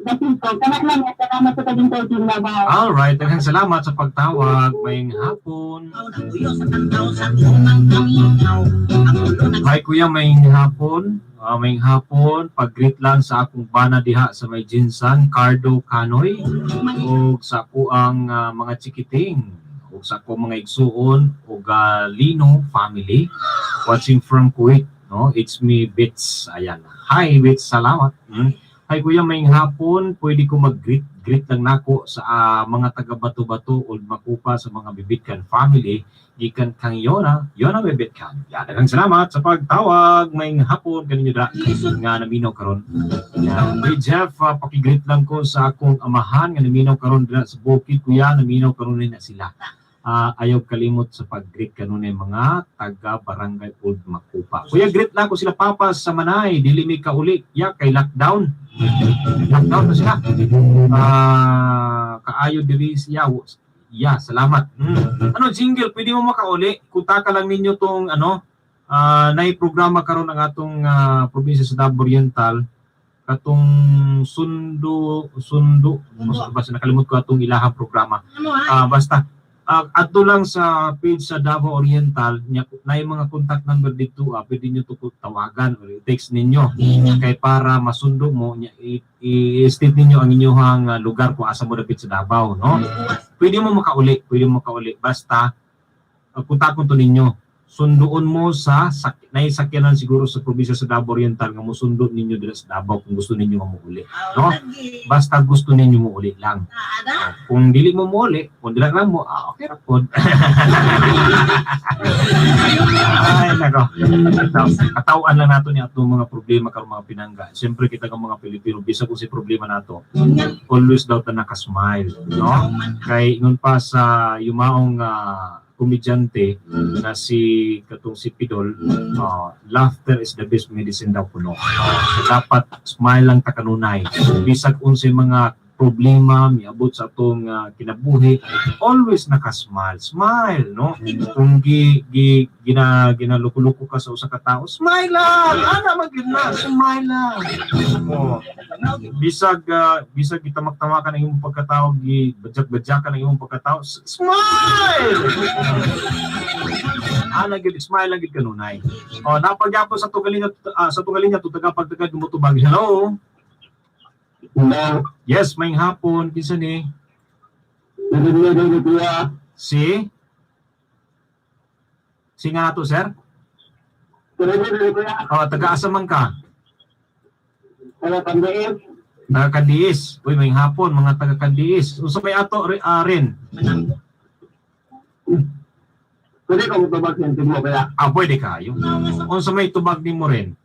Basiko. Kana lang, at salamat sa kaging Davao. All right, daghang salamat sa pagtawag. Maying hapon. Hi kuya, maying hapon. Maying hapon. Pag-greet lang sa akong bana diha sa may Jinsan, Cardo Canoy, ug sa ako ang mga chikiting, ug sa ako mga igsuon, ug Lino family, watching from Kuwait. No, it's me, Bits. Ayan. Hi, Bits. Salamat. Hi kuya, maying hapon. Pwede ko mag-greet greet lang nako sa mga taga Bato-Bato ug Makupa sa mga Bibitkan family gikan kang Yona, Yona Bibitkan. Yan, daghang salamat sa pagtawag. Maying hapon kaninyo dra nga naminaw karon. Yan. Hey Jeff, paki-greet lang ko sa akong amahan nga naminaw karon dira sa bukid kuya, naminaw karon ni na sila. Ayaw kalimot sa pag-greet kanunay mga taga Barangay Old Makupa. Kuya, greet lang ko sila papa sa Manay, dili mi kauli. Ya kay lockdown. Lockdown na sila. Kaayo diri siya. Ya, salamat. Ano jingle, pwede mo makauli. Kutaka lang ninyo tong ano, nay programa karon ang atong probinsya sa Davao Oriental katong sundo sundo basta nakalimot ko atong ilahang programa. Basta adto lang sa page sa Davao Oriental nya na mga contact number dito, pwede niyo to tawagan or i-text ninyo kay para masundo mo nya i-state ninyo ang inyong lugar kung asa mo dapit sa Davao, no? Pwede mo makauli, pwede mo makauli basta kontakon to ninyo, sunduon mo sa naisakyanan siguro sa probinsya sa Davao Oriental nga mosundo ninyo dira sa Davao kung gusto ninyo nga mouli, no? Basta gusto ninyo mouli lang. Kung dili mo mouli, kung dili lang mo, okay ra pod. Ay nako. Katawan lang nato ni atong mga problema karon mga pinangga. Siyempre kita kang mga Pilipino bisag kung si problema nato, always daw ta naka-smile, no? Kay ingon pa sa yumaong komedyante na si katong si Pidol, laughter is the best medicine daw kuno. So, dapat smile lang ta kanunay. Bisag unsay mga problema miabot sa atong kinabuhi, always naka-smile. Smile, no? Kung gi, gi gina ginaluko-luko ka sa usa ka tawo, smile lang. Ana man gyud na, smile lang. Oh. Bisag gitamak-tamakan ang imong pagkatao, gi badyak-badyakan ang imong pagkatao, smile. Ana gyud, smile lang gyud kanunay. Oh, napagyapon sa tugalinga to tagapagtagad motubag. Hello. Hello. Yes, may hapon, kinsa ni? Nagiging kuya. Si? Si nga to, sir? Nagiging kuya. Oh, taga-asa man ka? Hello, Pandiis. Taga Kandiis. Uy, may hapon mga taga Kandiis. Unsa may ato rin? Pwede ko mutubag ng tigmo kuya. Ah, pwede kayo. Unsa may tubag nimo rin?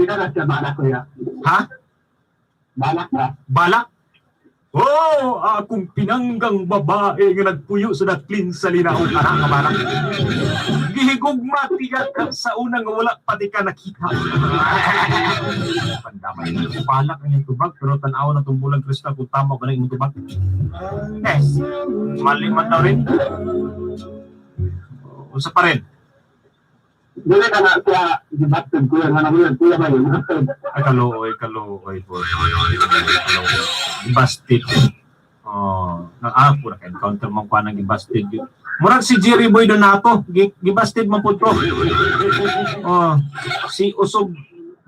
Di ka na siya balak kuya. Ha? Balak ba? Balak? Oh, akong pinanggang babae nga nagpuyo sa daklin sa linaw ara nga balak. Gihigugma tiga ka sa una nga wala pa di ka nakita. Pandaman. Balak ang iyong tubag pero tan-aw na itong bulang kristal kung tama ba na imong tubag. Eh, mali man daw rin. Unsa pa rin? Dili ka na siya gibatid kuya nga na kuya kuya ba yun? Ay, kaluoy, kaluoy po. Kaluoy. Busted. Oh, na ako naka-encounter man ko nang gibasted yun. Murag si Jerry Boy Donato, gibasted man po to. Oh, si Usog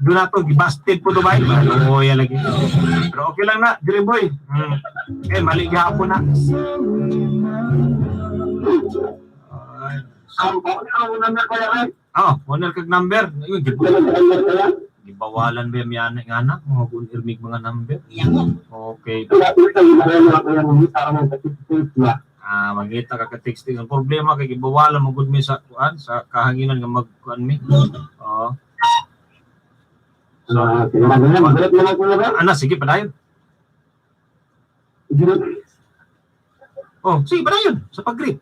Donato gibasted po to ba? Kaluoy lagi. Pero okay lang na, Jerry Boy. Eh, mali gihapon na. Ay. Ang ako na kuya ay. Oh, owner kag number. Ayun, Kuya kuya. gibawalan ba yung yana nga na? Mga gun irmig mga number. Okay. Kuya kuya kuya kuya kuya mo kasi. Ah, mangita ka ka-texting. Ang problema kay gibawalan mo gud mi sa kuan sa kahanginan nga magkuan mi. Oo. So, ana sige padayon. Oh, sige padayon sa pag-greet.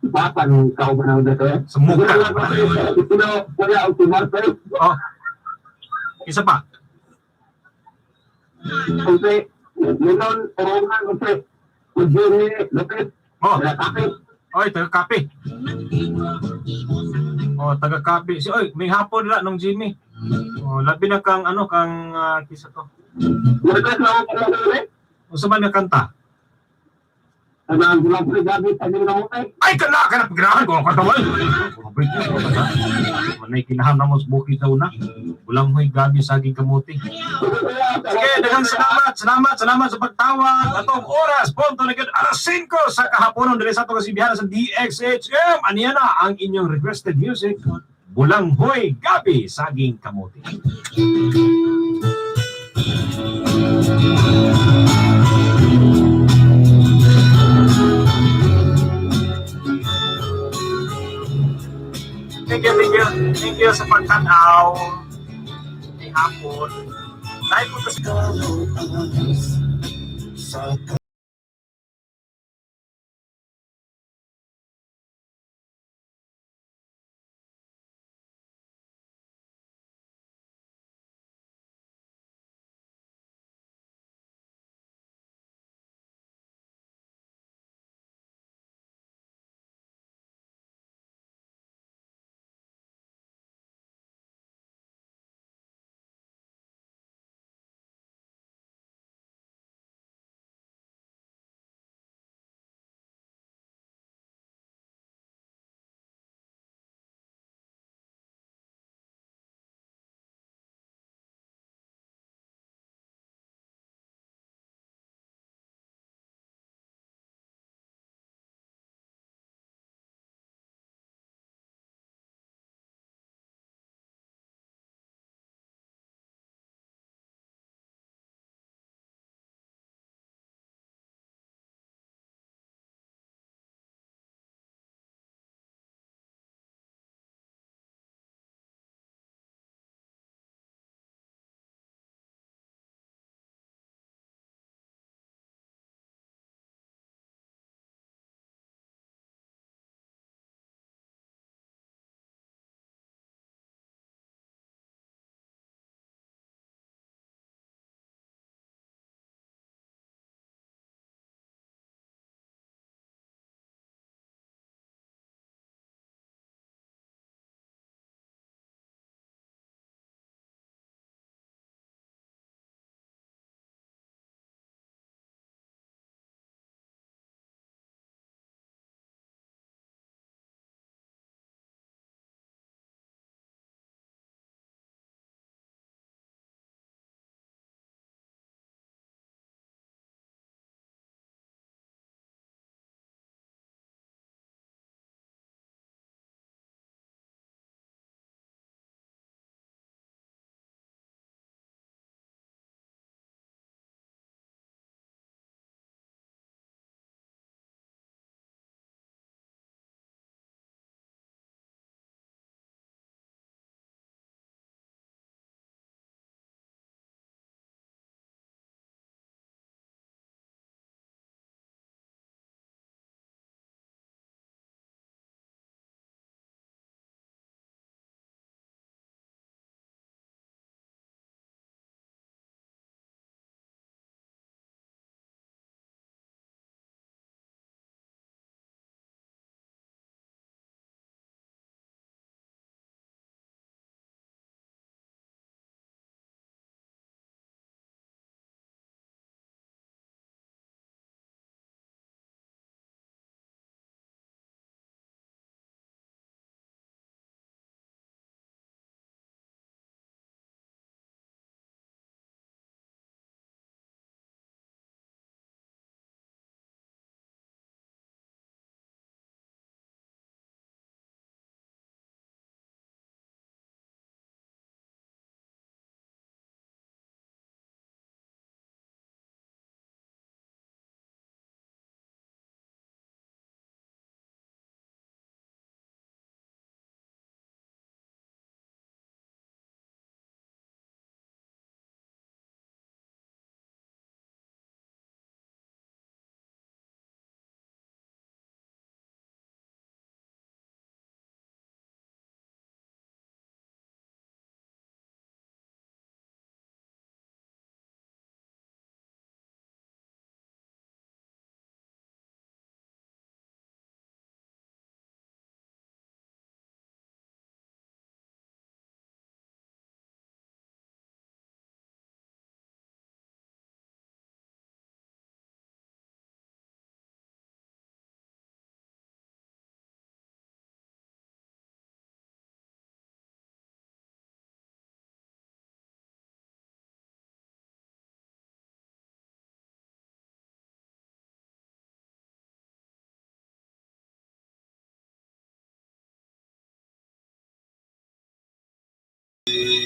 Papan kauban na dito. Sa muka. Oh. Isa pa. Kasi, Lenon, Orongan, kasi, Ujiri, Lopez, Oh, Kape. oy, taga kape. Oh, taga kape. Si oy, may hapon la nung Jimmy. Oh, labi na kang ano kang kisa to. Request na ako pala ulit. Unsa man nga kanta? Ano ang gulang ko gabi, tagin na mo eh. Ay, kana kana pagirahan ko ang kanta mo. Manay kinahanglan na mo sa bukid sa una. Bulang hoy gabi saging kamuti. Sige, daghang salamat, salamat, salamat sa pagtawag. Atong oras, punto na gyud alas 5 sa kahaponon diri sa atong kasibihan sa DXHM. Aniya na ang inyong requested music. Bulang hoy gabi saging kamuti. Thank you, thank you. Thank you sa pagtanaw. May hapon. Live po to sa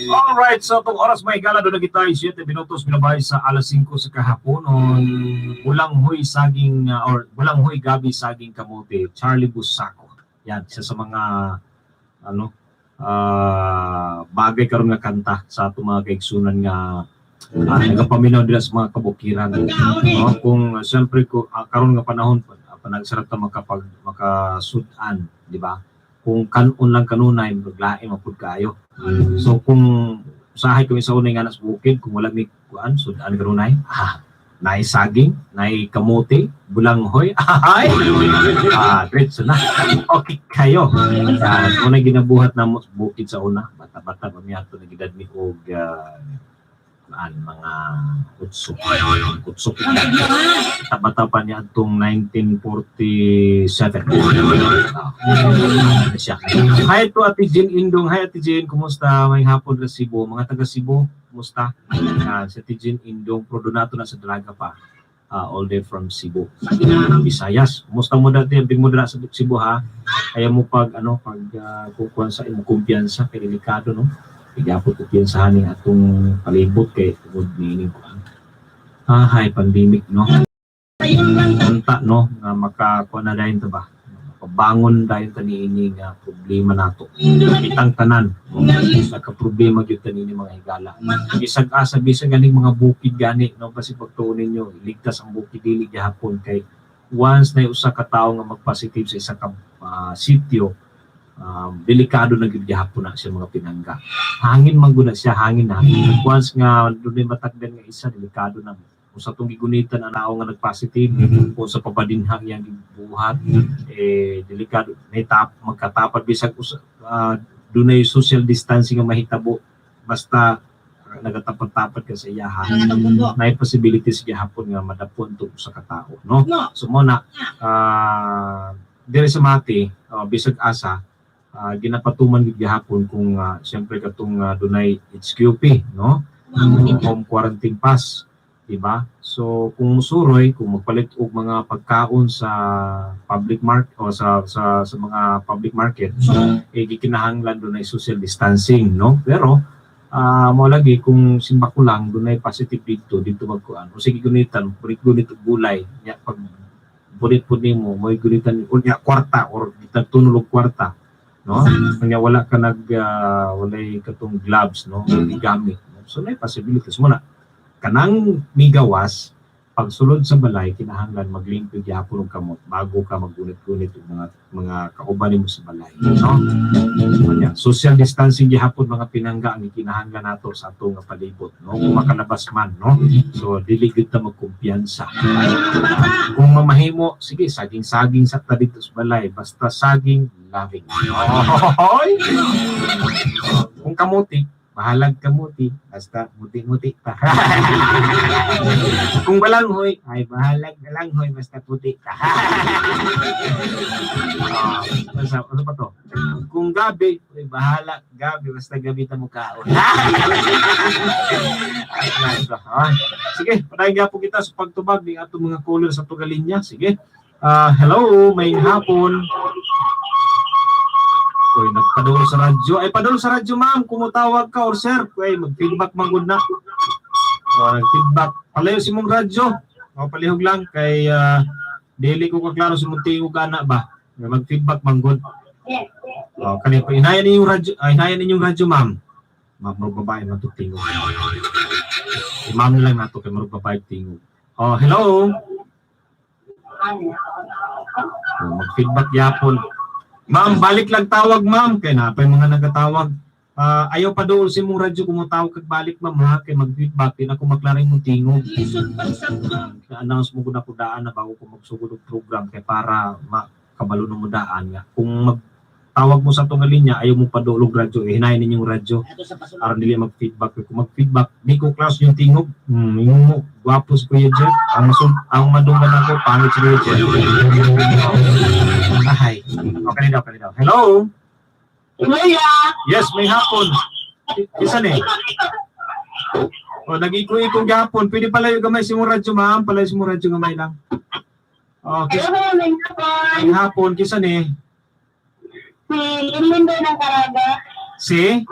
Alright, so itong oras, may gala doon na kita 7 minutos binabay sa alas 5 sa kahapon on Bulanghoy Saging or Bulanghoy Gabi Saging Kamote, Charlie Busaco. Yan, isa sa mga ano bagay karon nga kanta sa atong mga kaigsunan nga nagapaminaw dira sa mga kabukiran. No, kung siyempre ko karon nga panahon panagsarap ta makapag makasud-an, di ba? Kung kanon lang kanunay, maglain mapud kaayo. So kung usahay kami sa unay nga nas bukid, kung wala mi kuan sudan kanunay, naay saging, naay kamote, bulanghoy, ay! Diretso na. Okay kayo. Unay ginabuhat na mo sa bukid sa una, bata-bata pa mi ato nagedad mi og kuan mga utso. Utso. Bata pa niya atong 1947. Siya. Hi to Ate Jean Indong. Hi, Ate Jean, kumusta? May hapon sa Cebu. Mga taga Cebu, kumusta? Si Ate Jean Indong, Prodonato na sa Dalaga pa. All day from Cebu. Visayas. Kumusta mo dati? Big mo dala sa Cebu ha? Kaya mo pag ano pag kukuhan sa imong kumpiyansa kay delikado, no? Igapot kumpiyansahan ning atong palibot kay tungod niining kuan. Hi, pandemic, no? Unta no nga makakuha na dayon ta ba? Makabangon dayon ta niini nga problema nato. Kitang tanan, no? Nagka-problema gyud ta niini, mga higala. Bisag asa, bisag ganing mga bukid gani, no, kasi pagtuon ninyo ligtas ang bukid, dili gihapon, kay once na usa ka tawo nga mag-positive sa isa ka sitio, delikado na gyud gihapon na siya, mga pinangga. Hangin man gud na siya, hangin na. Once nga dunay matakdan nga isa, delikado na. Kung sa itong gigunitan ang tao nga nag-positive o sa papadinhang iyang gibuhat, eh delikado may tap magkatapad bisag dunay social distancing nga mahitabo, basta nagatapat-tapat ka sa iyaha, na possibilities gihapon nga madapon to sa katao, no? So mo na diri sa Mati, bisag asa, ginapatuman gid gihapon kung siyempre katong dunay HQP, no, home quarantine pass, di ba? So kung musuroy, kung magpalit og mga pagkaon sa public market o sa mga public market, eh gikinahanglan dunay social distancing, no? Pero mo lagi kung simba ko lang dunay positive dito dito magkuan o sige gunitan punit gunit og gulay nya, pag punit pud nimo mo'y gunitan o nya kwarta or gitagtunog og kwarta, no? Nya wala ka nag walay katong gloves, no, gigamit, no? So nay possibilities mo na kanang migawas pagsulod sa balay, kinahanglan maglimpyo gyapon og kamot bago ka maggunit-gunit og mga kauban nimo sa balay, no? So, yan. Social distancing gihapon, mga pinangga, ang gikinahanglan nato sa atong nga palibot, no, kung makalabas man, no? So dili gyud ta magkumpiyansa. Kung mamahimo, sige, saging-saging sa ta dito sa balay, basta saging loving. Oy! Kung kamuti, bahalag kamuti, basta muti-muti pa. Kung balanghoy, ay bahalag balanghoy, basta puti ka. Basta, ano pa to? Kung gabi, ay bahala gabi, basta gabi ta mo kaon. Ay, nasa, ha? Sige, padayon po kita sa pagtubag ng atong mga caller sa tugalinya. Sige. Hello, may hapon. Uy, nagpadulong sa radyo. Ay, padulong sa radyo, ma'am. Kumutawag ka or sir. Uy, mag-feedback man gud na. Oh, nag-feedback. Palayo si mong radyo. O, palihog lang. Kay, dili ko kaklaro sa mong tingog ana ba. Mag-feedback man gud. Oh, kani pa inayan ninyong radyo, ay inayan ninyong radyo, ma'am. Ma'am, murag babae man to tingog. Si ma'am na lang nato kay murag babae tingog. Oh, hello. Oh, mag-feedback yapon. Ma'am, balik lang tawag, ma'am. Kay napay mga nagatawag. Ayaw pa doon si mong radyo kung tawag kag balik, ma'am, ha, kay mag-feedback din ako maklaro imong tingog. Na-announce mo gud ako daan na bago ko magsugod og program kay para makabalo na mo daan nga kung magtawag mo sa atong linya, ayaw mo padulog radyo, eh, hinayin ninyong radyo aron dili mag-feedback. Kung mag-feedback, di ko klaro yung tingog. Yung mo gwapo si Kuya Jeff, ang masun ang madunggan ako, pangit si Kuya Jeff. Ay, okay daw, okay daw. Hello. Kuya! Yes, may hapon. Isa ni. O, nag-iko-iko gapon. Pwede pala yung gamay si mong radyo, ma'am. Pala si mong radyo gamay lang. O, kis Hello, may hapon. May hapon. Kisa ni? Si Inlindo ng Caraga. Si?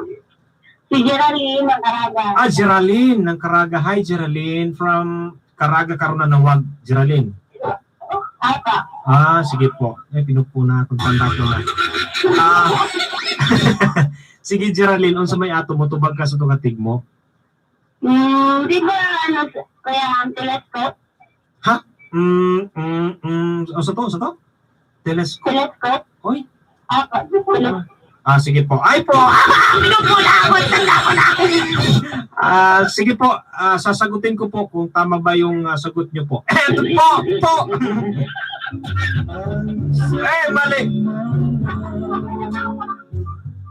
Si Geraldine ng Caraga. Ah, Geraldine ng Caraga. Hi, Geraldine. From Caraga, karon na nawag. Geraldine. Apa. Ah, sige po. Eh, pinupuna akong tanda ko na. Ah, sige, Geraldine, unsa may ato mo tubag ka sa itong tigmo? Di ba ano, kaya ang telescope? Ha? Unsa to? Unsa to? Telescope. Telescope? Oy. Apa. Telescope. Ah, sige po. Ay po! Ah, Pinupuna ako, tanda ko na. Ah, sige po, ah, sasagutin ko po kung tama ba yung sagot niyo po. Eto po, po. Eh, mali.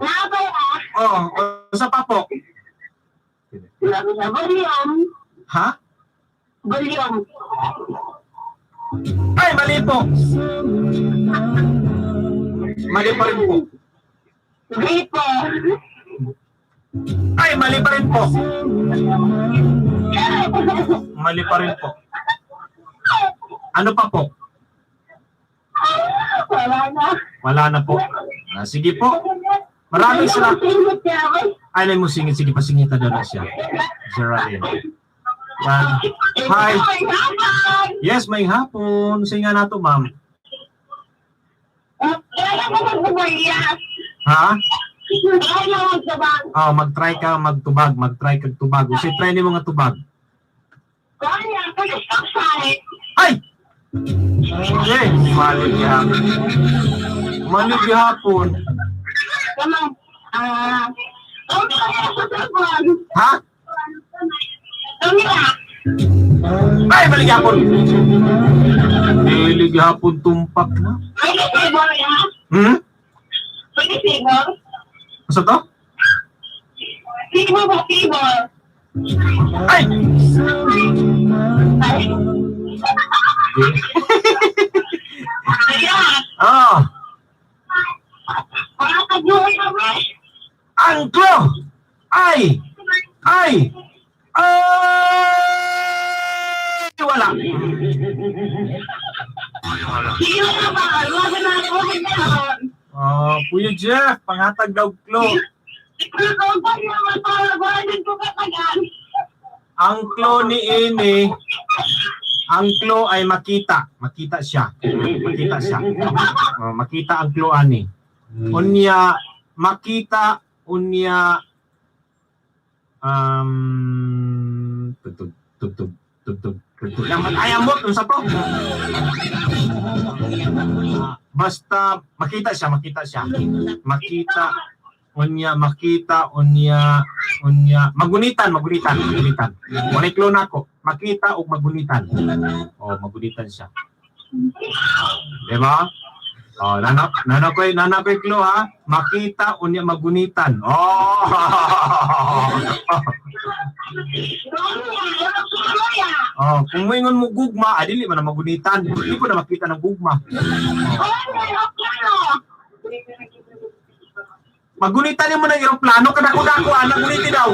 Nabay ah. Oh, unsa pa po? Sabi niya, volume. Ha? Volume. Ay, mali po. Mali pa rin po. Vapor. Ay, mali pa rin po. Mali pa rin po. Ano pa po? Wala na. Wala na po. Ah, sige po. Maraming salamat. Singit niya ako. Ay, mo singit. Sige, pasingita daw na siya. Geraldine. Yan. Hi. Hi. Yes, may hapon. Sige nga nato, ma'am. Kaya ko magbubuya. Ha? Kaya magtubag. Oh, mag-try ka magtubag, mag-try kag tubag. Unsay try nimo nga tubag? Kaya ko stop sign. Ay! Eh, mali gihapon. Mali gihapon. Kama, ah, oh, kaya ko sabon. Ha? Tumira. Ay, mali gihapon. Dili gihapon tumpak na. Pwede sibol ya. Pwede sibol. Asa to? Sibol ba sibol? Ay! Ay. Kaya, Ah, mga kagluoy kami. ang klo! Ay! Ay! Ay! Wala. Sige na ba? Wag na, wag na. Oh, Kuya Jeff, panghatag daw klo. Ikaw pa naman para wala ko katagal. Ang klo ni Ini, ang klo ay makita. Makita siya. Makita siya. Oh, makita ang klo ani. Unya makita unya tugtog tugtog tugtog tugtog. Yang ay amot unsa to? Ah, basta makita siya, makita siya. Makita unya makita unya unya magunitan magunitan magunitan. Walay klo nako. Makita og magunitan. Oh, magunitan siya. Di ba? Oh, nana koy klo ha. Makita unya magunitan. Oh. Oh, kung moingon mo gugma, ah, dili man na magunitan. Hindi ko na makita ng gugma. Oh. Magunitan mo ng eroplano kadako-dako anak guniti daw.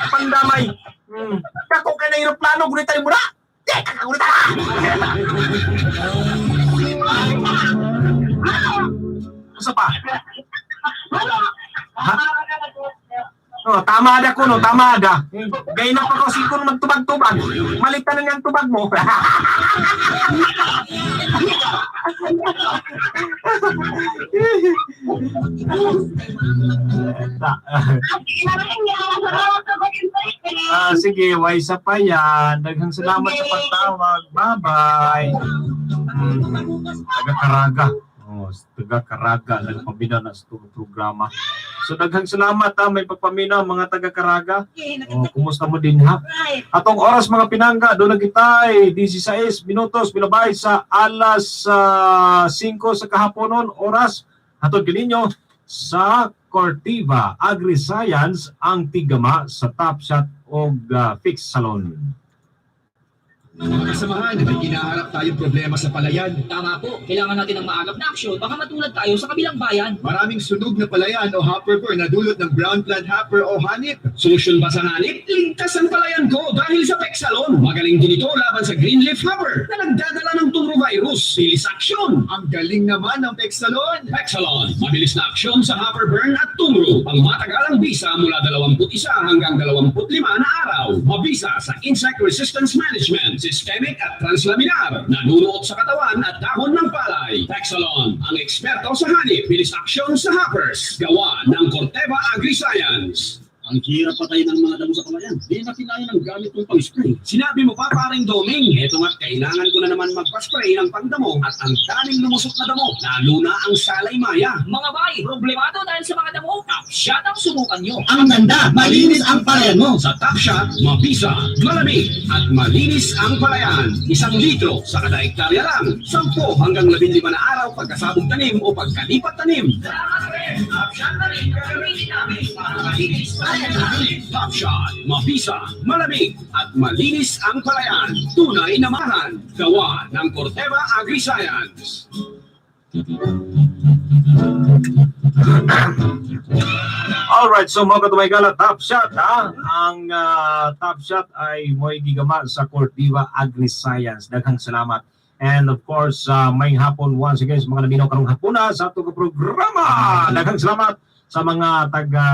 Pandamay. Dako kay ng eroplano gunitan mo na. Di ka kagunita. Usa pa? Ha? Oh, tama da ko no, tama da. Gay na pa ko sikon magtubag-tubag. Malitan na niyang tubag mo. Ah, sige, why sa pa yan. Daghang salamat sa pagtawag. Bye-bye. Taga Caraga. Oh, taga Caraga nagpamina na sa itong programa. So daghang salamat ha, may pagpamina mga taga Caraga. Oh, kumusta mo din ha? Atong oras mga pinangga, doon na kita ay 16 minutos bilabay sa alas 5 sa kahaponon oras. Hatod kininyo sa Cortiva AgriScience ang tigama sa Top Shot og Fix Salon. Mga kasamahan, may kinaharap tayong problema sa palayan. Tama po, kailangan natin ng maagap na aksyon, baka matulad tayo sa kabilang bayan. Maraming sunog na palayan o hopper burn na dulot ng brown plant hopper o hanip. Solusyon ba sa hanip? Ligtas ang palayan ko dahil sa Pexalon. Magaling din ito laban sa green leaf hopper na nagdadala ng turovirus. Bilis aksyon! Ang galing naman ng Pexalon! Pexalon, mabilis na aksyon sa hopper burn at tungro. Ang matagalang bisa mula 21 hanggang 25 na araw. Mabisa sa insect resistance management, systemic at translaminar. Nanunuot sa katawan at dahon ng palay. Pexalon, ang eksperto sa hanip. Bilis aksyon sa hoppers. Gawa ng Corteva AgriScience. Ang hirap patay ng mga damo sa palayan. Di na kinaya ng gamit kong pang-spray. Sinabi mo pa, paring Doming, eto nga't kailangan ko na naman magpa-spray ng pangdamo at ang daming lumusot na damo, lalo na ang salay maya. Mga bay, problemado dahil sa mga damo, Top Shot ang subukan nyo. Ang ganda, malinis ang palayan mo. Sa Top Shot, mabisa, malamig, at malinis ang palayan. 1 litro sa kada hektarya lang. 10 hanggang 15 na araw pagkasabog tanim o pagkalipat tanim. Salamat rin! Top Shot na rin gagamitin namin para malinis palayan namin. Top Shot, mabisa, malamig, at malinis ang palayan. Tunay na mahan. Gawa ng Corteva AgriScience. Alright, so mga katumaygala, Top Shot ha. Ang Top Shot ay mo'y gigama sa Corteva AgriScience. Daghang salamat. And of course, may hapon once again sa mga naminaw karong hapuna sa atong programa. Daghang salamat sa mga taga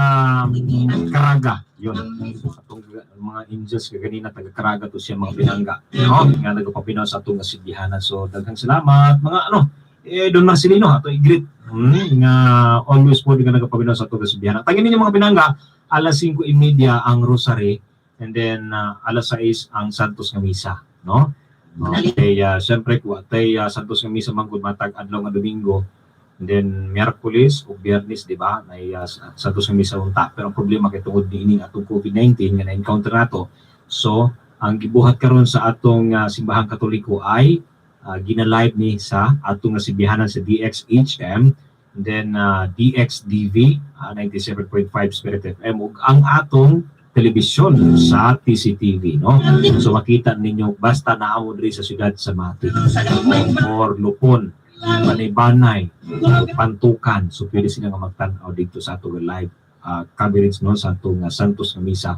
Caraga. Yun. Atong mga angels kaganina taga Caraga to siya mga binangga. No? Nga nagpapinaw sa atong sibihanan. So daghang salamat mga ano eh Don Marcelino ato i-greet nga always po nga nagpapinaw sa atong sibihanan. Tangin ninyo mga binangga, alas 5:30 ang rosary and then alas 6 ang Santos nga misa, no? Okay, siyempre kuwa tay Santos nga misa man gud matag adlaw nga Domingo. And then Miyerkules o Biyernes, di ba? Nay Santos nga misa unta. Pero ang problema kay tungod niining atong COVID-19 nga na-encounter nato. So, ang gibuhat karon sa atong simbahang Katoliko ay gina-live ni sa atong nga sibihanan sa DXHM and then DXDV 97.5 Spirit FM ug ang atong telebisyon sa TCTV, no? So makita ninyo basta naa mo diri sa siyudad sa Mati or Lupon, Banay-Banay, Pantukan. So pwede sila nga magtan-aw dito sa atong live coverage, no, sa atong Santos nga misa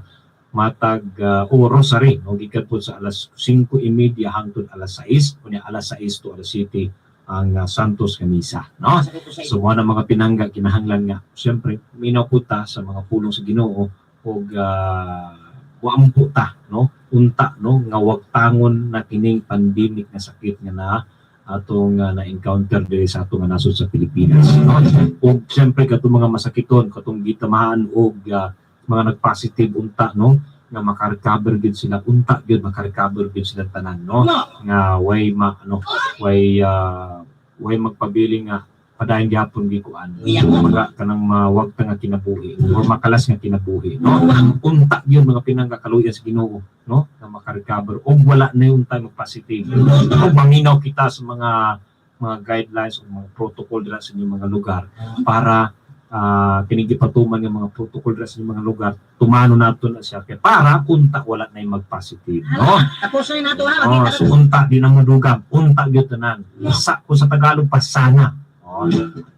matag o rosary, no, gikan po sa alas 5:30 hangtod alas 6, unya alas 6 to alas 7 ang Santos nga misa, no? So mo na mga pinangga, kinahanglan nga siyempre minaw po ta sa mga pulong sa Ginoo ug waampo ta, no, unta, no, nga wagtangon na kining pandemic nga sakit nga na atong na-encounter diri sa atong nga nasod sa Pilipinas, no? Ug siyempre katong mga masakiton, katong gitamaan og mga nag-positive unta, no, nga makarecover gyud sila unta gyud, makarecover gyud sila tanan, no, nga way ma ano way way magpabili nga padayon gihapon gikuan kumbaga kanang mawagta nga kinabuhi or makalas nga kinabuhi, no? Unta gyud mga pinangga, kaluyan sa Ginoo, no, nga makarecover og wala na yung time mag-positive ug maminaw kita sa mga guidelines o mga protocol dira sa inyong mga lugar para kining gipatuman ng mga protocol dira sa inyong mga lugar, tumano nato na siya kay para unta wala na yung mag-positive, no? Tapos na nato ha, Oh, makita so unta di na madugang, unta gyud tanan. Sa kung sa Tagalog pa sana. Oh,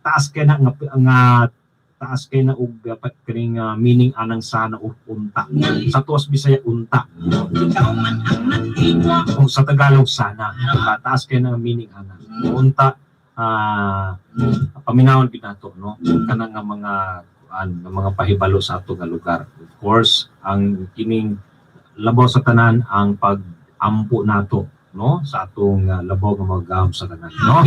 taas kay na nga, nga taas kay na og kaning meaning anang sana o unta. Sa tuas Bisaya unta. Ikaw man ang nag-igwa. Kung sa Tagalog sana, diba? Taas kay na ang meaning ana. Unta paminawon gid nato, no, kanang nga mga kuan nga mga pahibalo sa ato nga lugar. Of course, ang kining labaw sa tanan ang pag-ampo nato, no, sa atong labaw nga magahom sa tanan, no?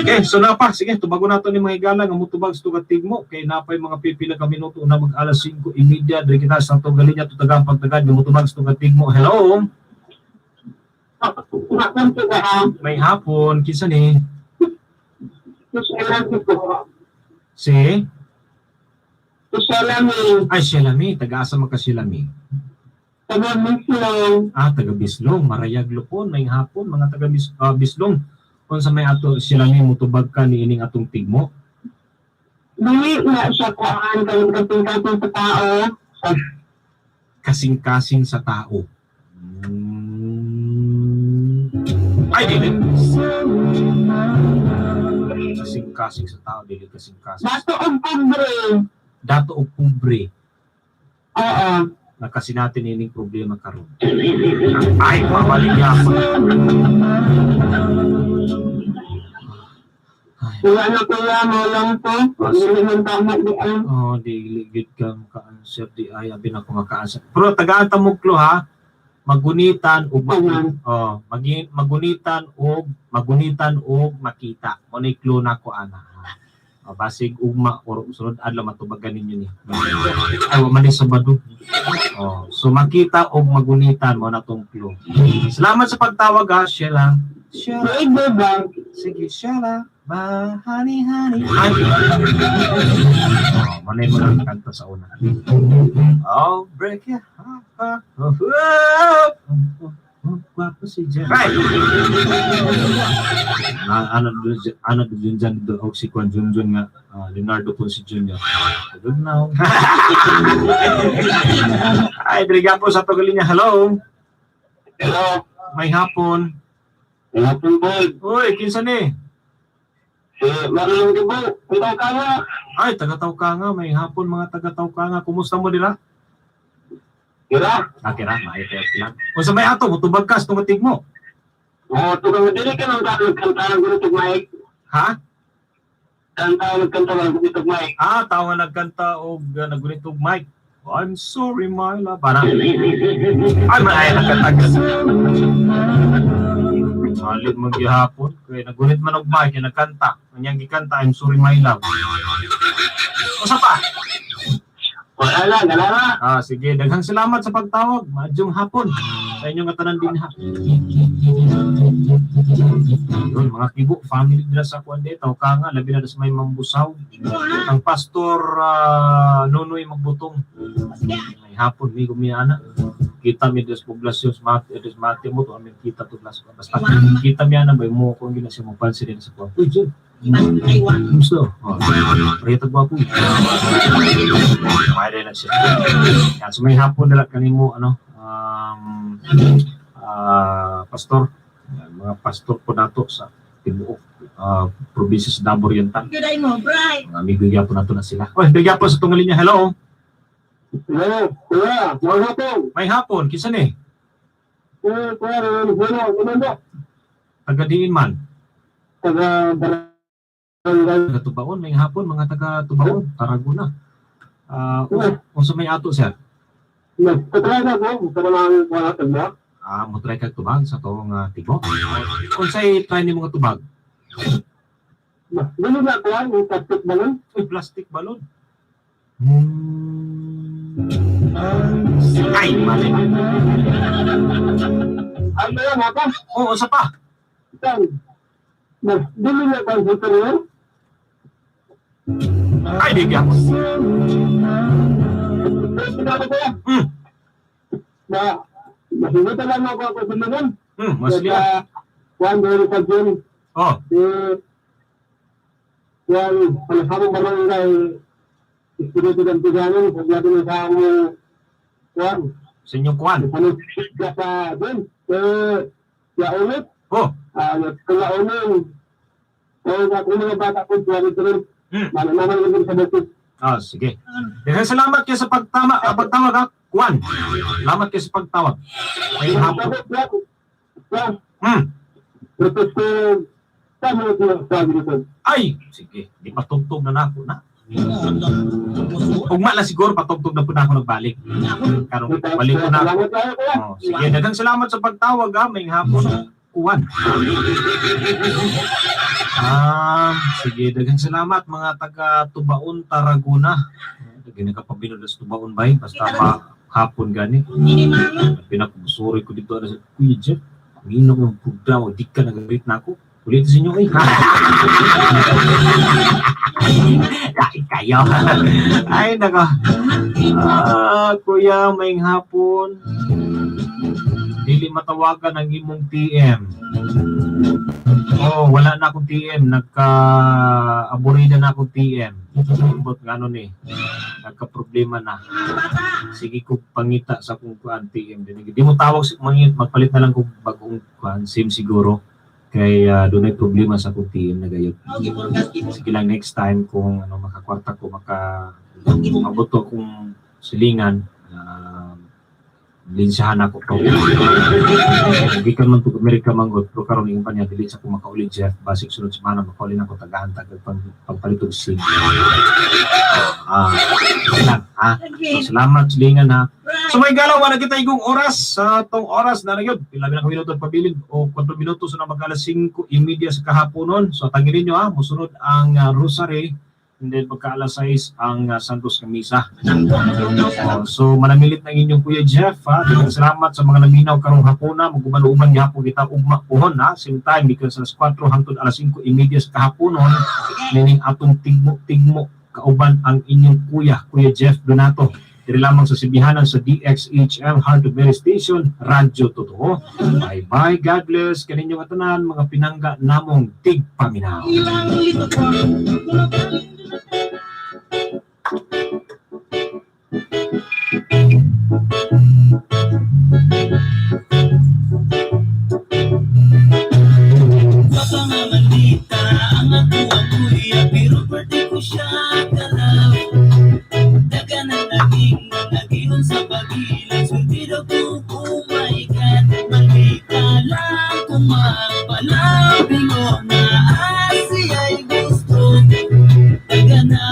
Okay, so napa, sige, tubago nato ni mga higala nga mutubag sa tugat tigmo kay napay mga pipila ka minuto na mag alas 5:30 diri kita sa atong galinya tutagang pagtagad nga mutubag sa tugat tigmo. Hello. May hapon, kinsa ni? Si? Ay, Shelami. Taga-asa man ka, Shelami? Ah, taga Bislong. Marayag Lupon. May hapon, mga taga Bislong. Kung sa may ato, Shelami, mutubag ka ni ining atong tigmo. Dili na siya kuan kay kasing-kasing sa tao. Kasing-kasing sa tao. Ay, dili. Kasing-kasing sa tao, dili kasing-kasing. Dato og pobre. Dato og pobre. Oo. Na kasi natin ining problema karon. Ay, mabalik niya ako. Ay, Wala na kuya, mo lang to. Hindi man tama di ang. oh, di gid ka maka-answer di ay abi na ko maka-answer. Pero tagaan ta mo clue ha. Magunitan og oh, magunitan og makita. Mo ni clue nako ana. Oh, basig ugma or sunod adlaw matubagan ninyo ni. Ay, wa man ni Sabado. Oh, so makita og magunitan mo na tong clue. Salamat sa pagtawag ha, Sheila. Sheila. Pwede ba? Sige, Sheila. Ba, honey, honey. Ay. Oh, manay mo lang kanta sa una. Oh, break your heart. Oh, oh, oh, oh, oh, gwapo si Jeff. Ay! Na, ano, ano, dun dyan, doon, oh, si Kwan Junjun nga, ah, Leonardo Ponce Jr. I don't know. Ay, diriga po sa pagalinya. Hello? Hello. May hapon. Hello, boy. Uy, kinsa ni? Si Marilyn Gibo. Ikaw ka nga. Ay, taga nga. May hapon mga taga nga. Kumusta mo dira? Ira. Okay ra, maayo kayo lang. Kung sa may ato, mutubag ka sa tungatig mo. Oo, tugang dili ka nang kanta ng gunitog mic. Ha? Kanta nagkanta ng gunitog mic. Ah, tao nga nagkanta og nagunitog mic. I'm sorry, my love. Parang, ay, maayo nagkanta. Salit mo gihapon. Kaya nagunit man og mic, kaya nagkanta. Kanyang gikanta, I'm sorry, my love. Usa pa? Wala na, wala na. Ah, sige, daghang salamat sa pagtawag. Madyong hapon sa inyong katanan din ha. Yun, mga kibo, family nila sa kuan dito. Ka nga, labi na sa may mambusaw. Ang pastor Nonoy Magbutong. May hapon, may gumiyana. Kita mi des poblasyon sa mati, des mati mo to amin kita to las. Basta kita mi ana bay mo kung gina siya mo pansin din sa kuan. Uy, Jun, kumusta? Oh, Prieto gwapo. May na siya. Yan, so may hapon nila kanimo ano pastor. Yan, mga pastor po nato sa tibuok probinsya sa Davao Oriental. Good mo, bright. Mga amigo gyapon nato na sila. Oy, bigyan po sa tungalin niya. Hello. Hello, kuya. Mga hapon. May hapon kinsa ni? Kuya, kuya, Ronald Bueno, ano Taga diin man. Taga barangay. Taga Tubaon, may hapon mga taga Tubaon, Tarragona. Ah, unsa may ato sir? Nagtatry na ko, gusto ko lang wala tagba. Ah, mo try kag tubag sa tuong tibo. Unsay try nimo nga tubag? Dili na ko yung plastic balloon. Uy, plastic balon. Ay, mali. Ano yan, ako? Oo, usa pa. Saan? Dili na ko ang superior. Ay, di gyapon. Sinabi ko yan. Na, nasimutan lang ako ako sa mga. Masliya. Juan de Rizal Oh, Eh, yan, panasabong barangay, Espiritu ng Tiganon, sabi ng sa among Juan, sa inyong kuan. ano siya sa doon, eh, ya ulit, Oh, ah, kaya ulit, eh, ako mga bata ko, tuwan ito rin, naman rin sa bukid. Ah, sige. Daghang salamat kayo sa pagtama, pagtawag ha. Kuan. Salamat kayo sa pagtawag. May hapon. Tapos ko, tama ito lang sabi dito. Ay, sige. Di patugtog na nako na. Ugma lang siguro patugtog na po na ako nagbalik. Karon balik ko na. Salamat kayo, kuya. Oh, sige, daghang salamat sa pagtawag ha. May hapon. Kuan. Ah, sige, daghang salamat mga taga Tubaon, Tarragona. Daghan nagkapabinod sa Tubaon bay basta ma hapon gani. Pinakubusuri ko dito ano sa Kuya Jeff. Mino ko yung programa, di ka nag-rate na ako. Ulit sa inyo eh. Ay, kayo. Ay, nako. Ah, kuya, may hapon. Dili matawagan ang imong TM. Oh, wala na akong TM. Nagka-aburida na akong TM. Imbot nga ano ni. Nagka-problema na. Sige ko pangita sa kung kuan TM din. Di mo tawag si mangit magpalit na lang kung bagong kuan SIM siguro. Kay dunay problema sa akong TM na gayud. Sige lang, next time kung ano makakwarta ko, maka mabuto kung silingan, linsahan ako to. Gikan man to Amerika manggod, pero karon yung pa niya dili sa ko makauli, Jeff, basig sunod semana makauli na ko, tagahan tag pang pagpalit og SIM. Ah, lang, ha. So, salamat silingan, ha. So may galaw na kita igong oras sa tong oras na nagyod. Pila na ka minuto pabilin o 4 minuto sa mag alas 5:30 sa kahaponon. So tangilin nyo, ha, musunod ang rosary and then pagka alas 6 ang Santos nga Misa. Oh, so manamilit ng inyong Kuya Jeff, ha. Daghang salamat sa mga naminaw karong hapona. Maguban-uban gihapon kita ugma pohon, ha. Same time because alas 4 hangtod alas 5:30 sa kahaponon nining atong tigmo-tigmo kauban ang inyong kuya, Kuya Jeff Donato. Diri lamang sa sibihanan sa DXHM Heart of Mary Station, Radyo Totoo. Bye-bye, God bless kaninyong atanan, mga pinangga namong tigpaminaw. Ilang lito ko. Baka nga malita ang ako ang kuya, pero pwede ko siya kalaw. Daga na naging nagihon sa pagilan. Swerte daw ko, oh my God. Malita lang kung magpalaw. Na asiya'y gusto. Daga na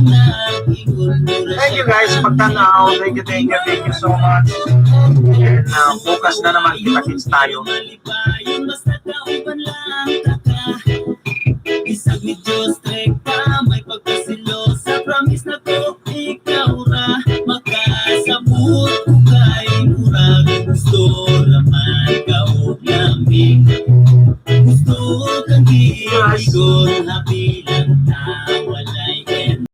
nag-ingon. Thank you guys sa pagtanaw. Thank you, thank you, thank you so much. And bukas na naman kita-kits tayo. Malipayon basta kauban lang taka. Isag ni Diyos.